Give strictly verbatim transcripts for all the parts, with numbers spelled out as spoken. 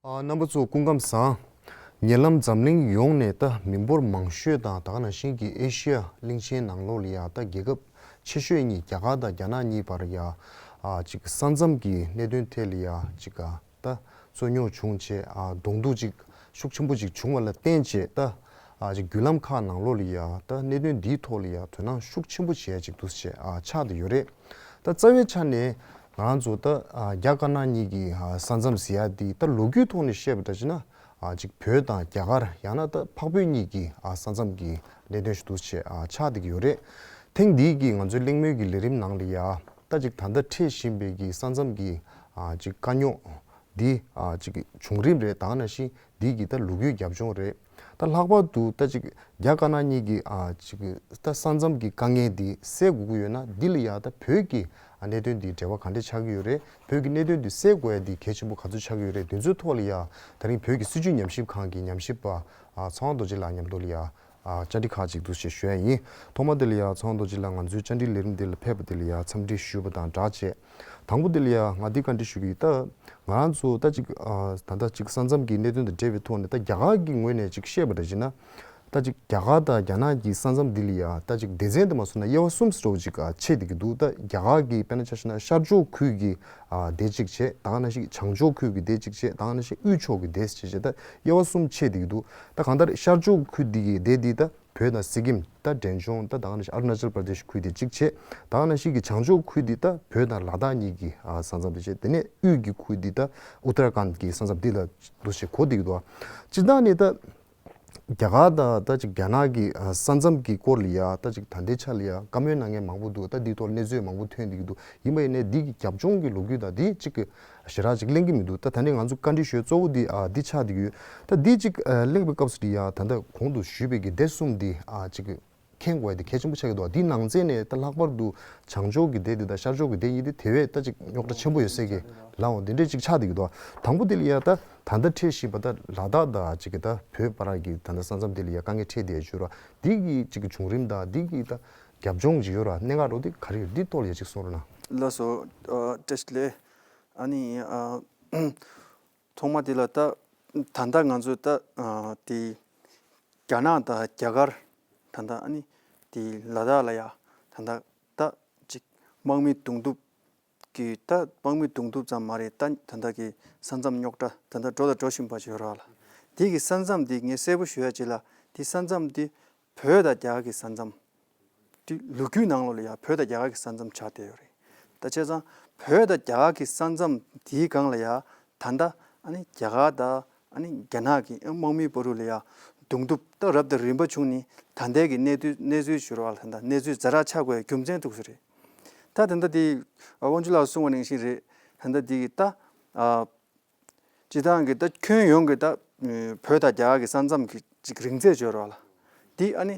ཨ། རྣམ་པ་ཚོ་སྐུ་ཁམས་བཟང་། ཉེ་ལམ་འཛམ་གླིང་ཡོངས་ནས་ད་མི་འབོར་མང་ཤོས་དང་ད་ག་ནང་བཞིན་གྱི་ཨེ་ཤི་ཡ་གླིང་ཆེན་ནང་ལོགས་ལ་ཡ་ད་རྒྱལ་ཁབ་ཆེ་ཤོས་གཉིས་རྒྱ་གར་དང་རྒྱ་ནག་གཉིས་བར་ཡ་ཨ་ཅིག་ས་མཚམས་ཀྱི་གནད་དོན་ཐད་ལ་ཡ་ཅིག་ཨ་ད་རྩོད་རྙོག་བྱུང་བྱས་ཨ་གདོང་ཐུག་ཅིག་ཤུགས་ཆེན་པོ་ཅིག་བྱུང་བ་ལ་བརྟེན་བྱས་ད་ཨ་ཅིག་བརྒྱུད་ལམ་ཁག་ནང་ལོགས་ལ་ཡ་ད་གནད་དོན་འདིའི་ཐོག་ལ་ཡ་དོ་སྣང་ཤུགས་ཆེན་པོ་བྱེད་ཡ་ཅིག་འདུག་བྱས་ཨ་ཆགས་བསྡད་ཡོད་རེད། ད་རྩ་བའི་ཆ་ནས་ང་རང་ཚོ་ད་ཨ་རྒྱ་དཀར་ནག་གཉིས་ཀྱི་ཨ་ས་མཚམས་ཟེར་ཡ་འདི་ད་ལོ་རྒྱུས་ཐོག་ནས་བཤད་པ་འདྲ་བྱས་ན་ཨ་ཅིག་བོད་དང་རྒྱ་གར་ཡང་ན་ད་འཕགས་བོད་གཉིས་ཀྱི་ཨ་ས་མཚམས་ཀྱི་གནད་དོན་ཞིག་འདུག་བྱས་ཨ་ཆགས་བསྡད་ཀྱི་ཡོད་རེད། ཐེངས་འདིའི་གི་ང་ཚོའི་གླེང་མོལ་གྱི་ལས་རིམ་ནང་ལ་ཡ་ད་ཅིག་ད་ལྟ་འཕྲད་བཞིན་པའི་གི་ས་མཚམས་ཀྱི་ཨ་ཅིག་དཀའ་རྙོག་འདི་ཨ་ཅིག་བྱུང་རིམ་རེད། ད་ག་ནང་བཞིན་འདི་གི་ད་ལོ་རྒྱུས་རྒྱབ་ལྗོངས་རེད། ད་ལྷག་པར་དུ་ད་ཅིག་རྒྱ་དཀར་ནག་གཉིས་ཀྱི་ཨ་ཅིག་ད་ས་མཚམས་ཀྱི་དཀའ་ངལ་འདི་སེལ་དགོས་ཀྱི་ཡོད་ན་འདི་ལ་ཡ་ད་བོད་ཀྱི་ཨ་གནད་དོན་འདི་འབྲེལ་བ་ག་འདྲས་ཆགས་ཀྱི་ཡོད་རེད། བོད་ཀྱི་གནད་དོན་འདི་སེལ་དགོས་ཡ་འདི་གལ་ཆེན་པོ་ག་ཚོད་ཆགས་ཀྱི་ཡོད་རེད། འདི་ཚོའི་ཐོག་ལ་ཡ་ད་རིང་བོད་ཀྱི་སྲིད་བྱུས་ཉམས་ཞིབ་ཁང་གི་ཉམས་ཞིབ་པ་ཨ་ཚེ་དབང་རྡོ་རྗེ་ལགས་མཉམ་དུ་ལ་ཡ་ཨ་བཅར་འདྲི་ཁག་ཅིག་འདུག་ཅེས་ཞུ་ཡ་ཡིན། ཐོག་མ་དེ་ལ་ཡ་ཚེ་དབང་རྡོ་རྗེ་ལགས་ང་ཚོའི་བཅར་འདྲིའི་ལས་རིམ་འདི་ལ་ཕེབས་པ་དེ་ལ་ཡ་འཚམས་འདྲི་ཞུས་པ་དང་སྦྲགས་བྱས། དང་པོ་དེ་ལ་ཡ་ང་འདི་བཀའ་འདྲི་ཞུ་གི་ཡིན། ད་ང་རང་ཚོ་ད་ཅིག་ཨ་ད་ལྟ་ཅིག་ས་མཚམས་ཀྱི་གནད་དོན་དང་འབྲེལ་བའི་ཐོག་ནས་ད་རྒྱ་གར་གྱི་ངོས་ནས་ཅིག་བཤད་པ་འདྲ་བྱས་ན། ད་ཅིག་རྒྱ་གར་དང་རྒྱ་ནག་གི་ས་མཚམས་འདི་ལ་ཡ་ད་ཅིག་སྡེ་ཚན་དུ་མ་སོང་ན་དབྱེ་བ་གསུམ་ཟེར་བ་ཅིག་ཨ་ཕྱེ་བསྡད་ཀྱི་འདུག་ད་རྒྱ་གར་གྱི་དཔེར་ན་ཆ་བཞག་ན་ཤར་ཕྱོགས་ཁུལ་གྱི་ཨ་སྡེ་གཅིག་བྱས། ད་ག་ནང་བཞིན་བྱང་ཕྱོགས་ཁུལ་གྱི་སྡེ་གཅིག་བྱས། ད་ག་ནང་བཞིན་དབུས་ཕྱོགས་ཀྱི་སྡེ་ཟེར་བྱས་ད་དབྱེ་བ་གསུམ་ཕྱེ་བསྡད་ཀྱི་འདུག་ད་གང་ལྟར་ཤར་ཕྱོགས་ཁུལ་འདི་གི་སྡེ་འདི་ད་བོད་དང་སི་ཀིམ་ད་འབྲས་ལྗོངས་ད་ད་ག་ནང་བཞིན་ཨ་རུ་ན་ཅལ་པར་དེཤ་ཁུལ་དེ་གཅིག་བྱས། ད་ག་ནང་བཞིན་གྱི་བྱང་ཕྱོགས་ཁུལ་འདི་ད་བོད་དང་ལ་དྭགས་གཉིས་ཀྱི་ཨ་ས་མཚམས་དེ་བྱས། དེ་ནས་དབུས་ཀྱི་ཁུལ་འདི་ད་ཨུ་ཏར་ཁཱན་གྱི་ས་མཚམས་འདི་ལ་འདུ་ཤེས་གོ་བསྡད་ཀྱི་འདུག་སྤྱིར་བཏང་ནས་ད་རྒྱ་གར་དང་ད་ཅིག་རྒྱ་ནག་གི་ཨ་ས་མཚམས་ཀྱི་སྐོར་ལ་ཡ་ད་ཅིག་ད་ལྟའི་ཆ་ལ་ཡ་བཀའ་མོལ་གནང་མཁན་མང་པོ་འདུག་ད་འདིའི་ཐོག་གནས་ཚུལ་མང་པོ་ཐོན་བསྡད་ཀྱི་འདུག་ཡིན་པ་ཡིན་ནའི་འདི་གི་རྒྱབ་ལྗོངས་ཀྱི་ལོ་རྒྱུས་དང་འདི་གཅིག་གི་ཞེ་དྲག་ཅིག་གླེང་གི་མི་འདུག་ད་ད་ནི་ང་ཚོ་བཀའ་འདྲི་ཞུ་གཙོ་བོ་འདི་ཨ་འདི་ཆགས་བསྡད་ཀྱི་ཡོད། ད་འདི་གཅིག་ཨ་གླེང་བའི་སྐབས་སུ་འདི་ཡ་ད་ལྟ་གོང་དུ་ཞུས་པའི་གི་སྡེ་གསུམ་འདི་ཨ་གཅིག་གི་མཁྱེན་དགོས་ཡ་འདི་གལ་ཆེན་པོ་ཆགས་ཀྱི་འདུག་འདིའི་ནང་ཚན་ནས་ད་ལྷག་པར་དུ་བྱང་ཕྱོགས་ཀྱི་སྡེ་འདི་དང་ཤར་ཕྱོགས་ཀྱི་སྡེ་གཉིས་འདི་དེ་བས་ད་ཅིག་རྙོག་དྲ་ཆེན་པོ་ཡོད་སའི་གི་ལའོ་འདི་འདྲས་ཅིག་ཆགས་བསྡད་ཀྱི་འདུག་དང་པོ་འདི་ལ་ཡ་ད་ད་ལྟ་འཕྲད་བཞིན་པ་ད་ལ་དྭགས་དང་ཅིག་གི་ད་བོད་བར་གྱི་ད་ལྟ་ས་མཚམས་འདི་ལ་ཡ་དཀའ་ངལ་འཕྲད་བསྡད་ཡ་བརྗོད་ར་འདི་གི་ཅིག་གི་བྱུང་རིམ་དང་འདི་གི་ད་རྒྱབ་ལྗོངས་ཅིག་ཡོད་ར་གནད་འགག་རོ་འདི་ག་རེ་ཡོད་འདི་ཐོག་ལ་ཡ་ཅིག་གསུང་རོགས་གནང་། ལགས་སོ། ཨ་བཀྲ་ཤིས་བདེ་ལེགས། ཨ་ནི་ཨ་ཐོག་མ་དེ་ལ་ད་ད་ལྟ་ང་ཚོ་ད་ཨ་དེ་རྒྱ་ནག་དང་རྒྱ་གར་ད་ལྟ་ཨ་ནི་དེ་ལ་དྭགས་ལ་ཡ་ད་ལྟ་ད་ཅིག་དམག་མི་གདོང་ཐུག་གི་ད་དམག་མི་གདོང་ཐུག་ཙམ་མ་རེད། ད་ད་ལྟ་གི་ས་མཚམས་རྙོག་དྲ་ད་ལྟ་འགྲོ་དང་འགྲོ་བཞིན་པ་ཅིག་ཡོད་ར་ལ། དེ་གི་ས་མཚམས་དེ་ངས་གསལ་པོ་ཞུ་ཡ་ཅིག་ལ་དེ་ས་མཚམས་དེ་བོད་དང་རྒྱ་གར་གྱི་ས་མཚམས། དེ་ལོ་རྒྱུས་ནང་ལོགས་ལ་ཡ་བོད་དང་རྒྱ་གར་གྱི་ས་མཚམས་ཆགས་བསྡད་ཡོད་རེད། ད་བྱས་ཙང་བོད་དང་རྒྱ་གར་གྱི་ས་མཚམས་དེའི་སྒང་ལ་ཡ་ད་ལྟ་ཨ་ནི་རྒྱ་གར་དང་ཨ་ནི་རྒྱ་ནག་གི་དམག་མིའི་བར་དུ་ལ་ཡ་གདོང་ཐུག་ད་རབ་དང་རིམ་པ་བྱུང་ནས་ད་ལྟའི་གི་གནས་དུས་གནས་ཚུལ་ཞུ་རོགས་ལ་ད་ལྟ་གནས་ཚུལ་ཛ་དྲག་ཆགས་དགོས་རྒྱུ་མཚན་འདུག་ས་རེད། ད་ད་ལྟ་དེ་དབང་ཕྱུག་ལགས་གསུངས་པ་ནང་བཞིན་རེད། ད་ལྟ་དེ་གི་ད་ཨ། སྤྱིར་བཏང་གི་ད་ཁྱོན་ཡོངས་ཀྱི་ད་བོད་དང་རྒྱ་གར་གྱི་ས་མཚམས་ཀྱི་ཅིག་རིང་ཚད་བརྗོད་རོགས་ལ། འདི་ཨ་ནི་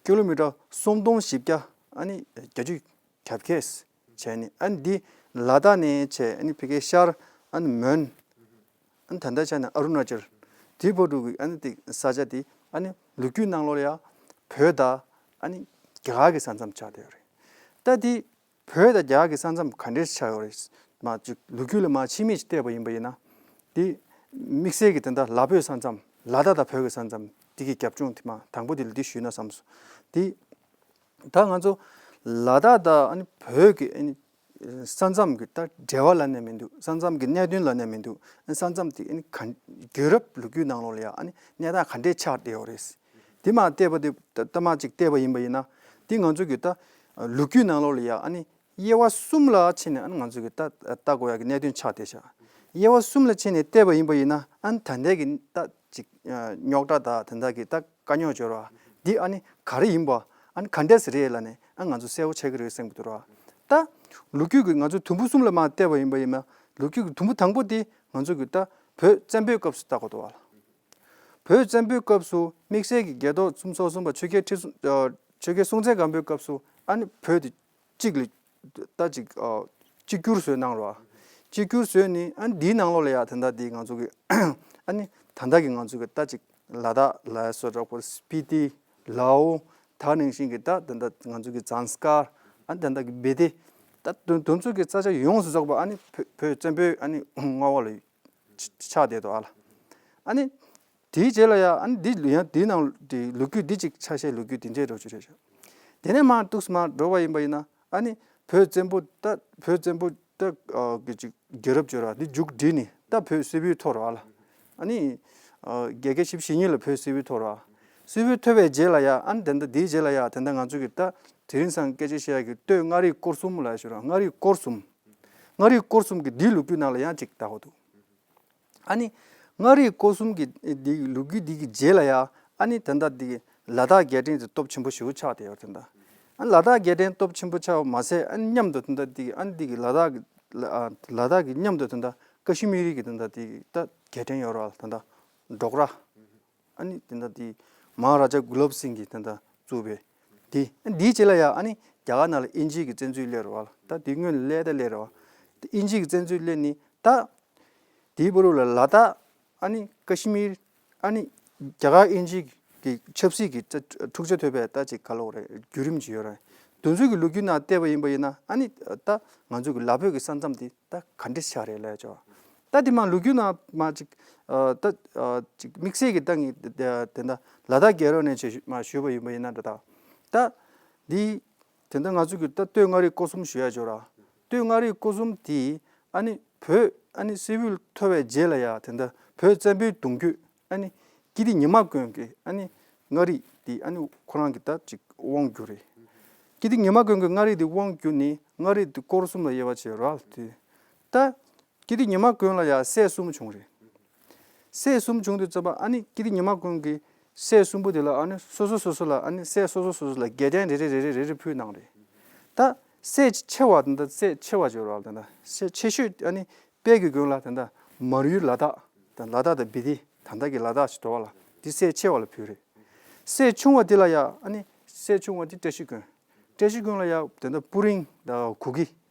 ཀི་ལོ་མི་ཊར་སུམ་སྟོང་བཞི་བརྒྱ་ཨ་ནི་བརྒྱད་ཅུ་གྱ་བརྒྱད་བྱས་ནི་ཨ་ནི་འདི་ལ་དྭགས་ནས་བྱས་ཨ་ནི་ཕ་གིའི་ཤར་ཨ་ནི་མོན་ཨ་ནི་ད་ལྟ་ཆ་ནས་ཨ་རུ་ན་ཅལ་དེ་བར་དུ་གི་ཨ་ནི་དེ་ས་ཆ་དེ་ཨ་ནི་ལོ་རྒྱུས་ནང་ལོགས་ལ་ཡ་བོད་དང་ཨ་ནི་རྒྱ་གར་གྱི་ས་མཚམས་ཆགས་བསྡད་ཡོད་རེད། ད་དེ། བོད་དང་རྒྱ་གར་གྱི་ས་མཚམས་ག་འདྲས་ཆགས་ཡོད་རེད། མ་ཅིག་ལོ་རྒྱུས་ལ་མ་ཕྱི་མིག་ཅིག་བལྟས་པ་ཡིན་པ་ཡིན་ན། འདི་དམིགས་བསལ་གྱི་དེ་འདྲ་ལ་བོད་ས་མཚམས་ལ་དྭགས་དང་བོད་ཀྱི་ས་མཚམས་འདི་གི་རྒྱབ་ལྗོངས་དེ་མ་དང་པོ་དེ་ལ་འདི་ཞུས་ན་བསམ་སོང་། འདི་ད་ང་ཚོ་ལ་དྭགས་དང་ཨ་ནི་བོད་ཀྱི་ཨ་ནི་ས་མཚམས་ཀྱི་ད་འབྲེལ་བ་ལབ་ནས་མི་འདུག་ས་མཚམས་ཀྱི་གནད་དོན་ལབ་ནས་མི་འདུག་ས་མཚམས་དེ་ཨ་ནི་ག་རྒྱལ་རབས་ལོ་རྒྱུས་ནང་ལོགས་ལ་ཡང་ཨ་ནི་གནས་སྟངས་ག་འདྲས་ཆགས་བསྡད་ཡོད་རེད། དེ་མ་བལྟས་པ་དེ་ལྟ་མ་ཅིག་བལྟས་པ་ཡིན་པ་ཡིན་ན། དེ་ང་ཚོ་གི་ད་ལོ་རྒྱུས་ནང་ལོགས་ལ་ཡ་ཨ་ནི་དབྱེ་བ་གསུམ་ལ་ཕྱེ་ནས་ཨ་ནི་ང་ཚོ་གི་ད་ལྟ་དགོས་ཡ་གི་གནད་དོན་ཆགས་བསྡད་ཤག་དབྱེ་བ་གསུམ་ལ་ཕྱེ་ནས་བལྟས་པ་ཡིན་པ་ཡིན་ན་ཨ་ནི་ད་ལྟའི་གི་ད་ཅིག་རྙོག་དྲ་དང་དེ་འདྲ་གི་ད་དཀའ་རྙོག་སྦྱོར་བ་འདི་ཨ་ནི་ག་རེ་ཡིན་པ་ཨ་ནི་ག་འདྲས་རེད་ལབ་ནས་ཨ་ང་ཚོ་གསལ་པོ་ཆགས་ཀྱི་རེད་བསམ་གྱི་འདུག་ར། ད་ལོ་རྒྱུས་ཀྱི་ང་ཚོ་དུམ་བུ་གསུམ་ལ་མ་བལྟས་པ་ཡིན་པ་ཡིན་ན་ལོ་རྒྱུས་ཀྱི་དུམ་བུ་དང་པོ་དེ་ང་ཚོ་གི་ད་བོད་བཙན་པོའི་སྐབས་སུ་ལྟ་དགོས་འདུག་བ་ལ། བོད་བཙན་པོའི་སྐབས་སུ་དམིགས་བསལ་གྱི་རྒྱལ་ཐོག་ཚོམ་སོ་གསུམ་པ་ཆོས་རྒྱལ་ཁྲི་སྲོང་ཨ་ཆོས་རྒྱལ་སྲོང་བཙན་སྒམ་པོའི་སྐབས་སུ་ཨ་ནི་བོད་དེ་གཅིག་ལ་ད་ཅིག་ཨ་གཅིག་གྱུར་བཟོས་གནང་རོགས། གཅིག་གྱུར་བཟོས་ནི་ཨ་ནི་འདིའི་ནང་ལོགས་ལ་ཡ་ད་ལྟ་འདི་ང་ཚོ་གི་ཨ་ནི་ད་ལྟ་གི་ང་ཚོ་གི་ད་ཅིག་ལ་དྭགས་ལ་སོགས་རག་པར་སྤི་ཏི་ལའོ་ད་ནང་བཞིན་གྱི་ད་ད་ལྟ་ང་ཚོ་གི་ཛཱན་སྐར་ཨ་ནི་ད་ལྟ་གི་བེ་ཏི་ད་དོན་དོན་ཚོད་ཀྱི་ས་ཆ་ཡོངས་སུ་རྫོགས་པ་ཨ་ནི་བོད་བོད་བཙན་པོའི་ཨ་ནི་མངའ་འོག་ལ་ཆགས་བསྡད་འདུག་ཨ་ལ། ཨ་ནི་དེའི་རྗེས་ལ་ཡ་ཨ་ནི་འདི་ཡང་དེའི་ནང་དེ་ལོ་རྒྱུས་འདི་ཅིག་ཆ་ཤས་ལོ་རྒྱུས་དེ་འདྲའི་འགྲོ་ཆོག་རེད་ཤག་དེ་ནས་མར་འདུག་སེ་མར་འགྲོ་བ་ཡིན་པ་ཡིན་ན་ཨ་ནི་བོད་བཙན་པོ་ད་བོད་བཙན་པོ་ད་གི་ཅིག་རྒྱལ་རབས་བརྗོད་ར་འདི་མཇུག་བསྒྲིལ་ནས་ད་བོད་སིལ་བུའི་ཐོར་བ་ལ་ཨ་ནི་བརྒྱད་བརྒྱ་བཞི་བཅུ་ཞེ་གཉིས་ལ་བོད་སིལ་བུའི་ཐོར་བ། སིལ་བུའི་ཐོར་བའི་རྗེས་ལ་ཡ་ཨ་ནི་དེ་འདྲ་དེའི་རྗེས་ལ་ཡ་དེ་འདྲ་ང་ཚོ་གི་ད་དེ་རིང་སང་སྐད་ཆ་བཤད་ཡ་གི་སྟོད་མངའ་རིས་སྐོར་གསུམ་ལ་ཞུ་ར་མངའ་རིས་སྐོར་གསུམ། མངའ་རིས་སྐོར་གསུམ་གི་འདིའི་ལོ་རྒྱུས་ནང་ལ་ཡང་ཅིག་ལྟ་དགོས་འདུག་ཨ་ནི། མངའ་རིས་སྐོར་གསུམ་གྱི་འདི་ལོ་རྒྱུས་འདི་གི་རྗེས་ལ་ཡ་ཨ་ནི་ད་ལྟ་འདི་ལ་དྭགས་རྒྱལ་ཕྲན་དེ་སྟོབས་ཆེན་པོ་ཞེ་པོ་ཆགས་བསྡད་ཡོད་ད་ལྟ། ཨ་ནི་ལ་དྭགས་རྒྱལ་ཕྲན་སྟོབས་ཆེན་པོ་ཆགས་པ་མ་ཟད་ཨ་ནི་མཉམ་དུ་ད་ལྟ་འདི་ཨ་ནི་འདི་གི་ལ་དྭགས་ཀྱི་ལ་ཨ་ལ་དྭགས་ཀྱི་མཉམ་དུ་ད་ལྟ་ཀ་ཤི་མིར་གྱི་ད་ལྟ་འདི་ད་རྒྱལ་ཕྲན་ཡོད་རེད་ད་ལྟ་ཌོག་ར། ཨ་ནི་དེ་འདྲ་དེ་མ་ཧཱ་ར་ཇ་གུ་ལབ་སིང་གིས་དེ་འདྲ་བཙུགས་པས། དེ་ཨ་ནི་དེའི་རྗེས་ལ་ཡང་ཨ་ནི་རྒྱ་གར་ནང་ལ་དབྱིན་ཇི་གི་བཙན་འཛུལ་སླེབས་རེད་བ་ལ། ད་དེ་སྔོན་ལ་སླེབས་ད་སླེབས་རེད་བ། དེ་དབྱིན་ཇི་གི་བཙན་འཛུལ་སླེབས་ནི་ད་དེའི་བར་དུ་ལ་ལ་དྭགས་ཨ་ནི་ཀ་ཤི་མིར་ཨ་ནི་རྒྱ་གར་དབྱིན་ཇི་གི་ཆབ་སྲིད་ཀྱི་ད་འཁྲུག་ཆ་ཐོན་པའི་ད་ཅིག་ག་ལབ་དགོས་རེད་བརྒྱུད་རིམ་ཅིག་ཡོད་རེད། དེ་ཚོའི་གི་ལོ་རྒྱུས་ནང་བལྟས་པ་ཡིན་པ་ཡིན་ན་ཨ་ནི་ད་ང་ཚོ་གི་ལ་བོད་ཀྱི་ས་མཚམས་དེ་ད་ག་འདྲ་ཆགས་རེད་ལབ་ཆོག་ད་དེ་མ་ལོ་རྒྱུས་ནང་མ་ཅིག་ཨ་ད་ཨ་ཅིག་དམིགས་བསལ་གྱི་ད་ངས་དེ་དེ་འདྲ་ལ་དྭགས་རྒྱལ་རབས་ནས་བྱས་མ་ཞུས་པ་ཡིན་པ་ཡིན་ན་འདྲ་ད་ད་འདི་དེ་འདྲ་ང་ཚོ་གི་ད་སྟོད་མངའ་རིས་སྐོར་གསུམ་ཞུ་ཡ་ཅིག་ཡོད་ར། སྟོད་མངའ་རིས་སྐོར་གསུམ་དེ་ཨ་ནི་བོད་ཨ་ནི་སིལ་བུ་ཐོར་བའི་རྗེས་ལ་ཡ་དེ་འདྲ་བོད་བཙན་པོའི་གདུང་རྒྱུད་ཨ་ནི་ཀིརྟི་ཉི་མ་མགོན་གྱི་ཨ་ནི་མངའ་རིས་དེ་ཨ་ནི་ཁོ་རང་གི་ད་ཅིག་དབང་བསྒྱུར་རེད། ཀིརྟི་ཉི་མ་མགོན་གྱི་མངའ་རིས་དེ་དབང་བསྒྱུར་ནས་མངའ་རིས་དེ་སྐོར་གསུམ་ལ་དབྱེ་བ་ཕྱེ་ར་དེ། ད་ཀིརྟི་ཉི་མ་མགོན་ལ་ཡང་སྲས་གསུམ་བྱུང་རེད། སྲས་གསུམ་བྱུང་དུས་ཙམ་པ་ཨ་ནི་ཀིརྟི་ཉི་མ་མགོན་གྱི་སྲས་གསུམ་པོ་དེ་ལ་ཨ་ནི་སོ་སོ་སོ་སོ་ལ་ཨ་ནི་སྲས་སོ་སོ་སོ་སོ་ལ་རྒྱལ་ཕྲན་རེ་རེ་རེ་རེ་རེ་རེ་ཕུལ་གནང་རེད། ད་སྲས་ཆེ་བ་དེ་འདྲ་སྲས་ཆེ་བ་ཅིག་ཡོད་རེད་བ། དེ་འདྲ་སྲས་ཆེ་ཤོས་ཨ་ནི་དཔལ་གྱི་མགོན་ལ་དེ་འདྲ་མར་ཡུལ་ལ་དྭགས་དང་ལ་དྭགས་དང་བི་ཏི་ད་ལྟ་གི་ལ་དྭགས་ཤིག་འགྲོ་བ་ལ་དེ་སྲས་ཆེ་བ་ལ་ཕུལ་རེད། སྲས་ཆུང་བ་དེ་ལ་ཡང་ཨ་ནི་སྲས་ཆུང་བ་དེ་བཀྲ་ཤིས་མགོན། བཀྲ་ཤིས་མགོན་ལ་ཡང་དེ་འདྲ་སྤུ་རིང་དང་གུ་གེ་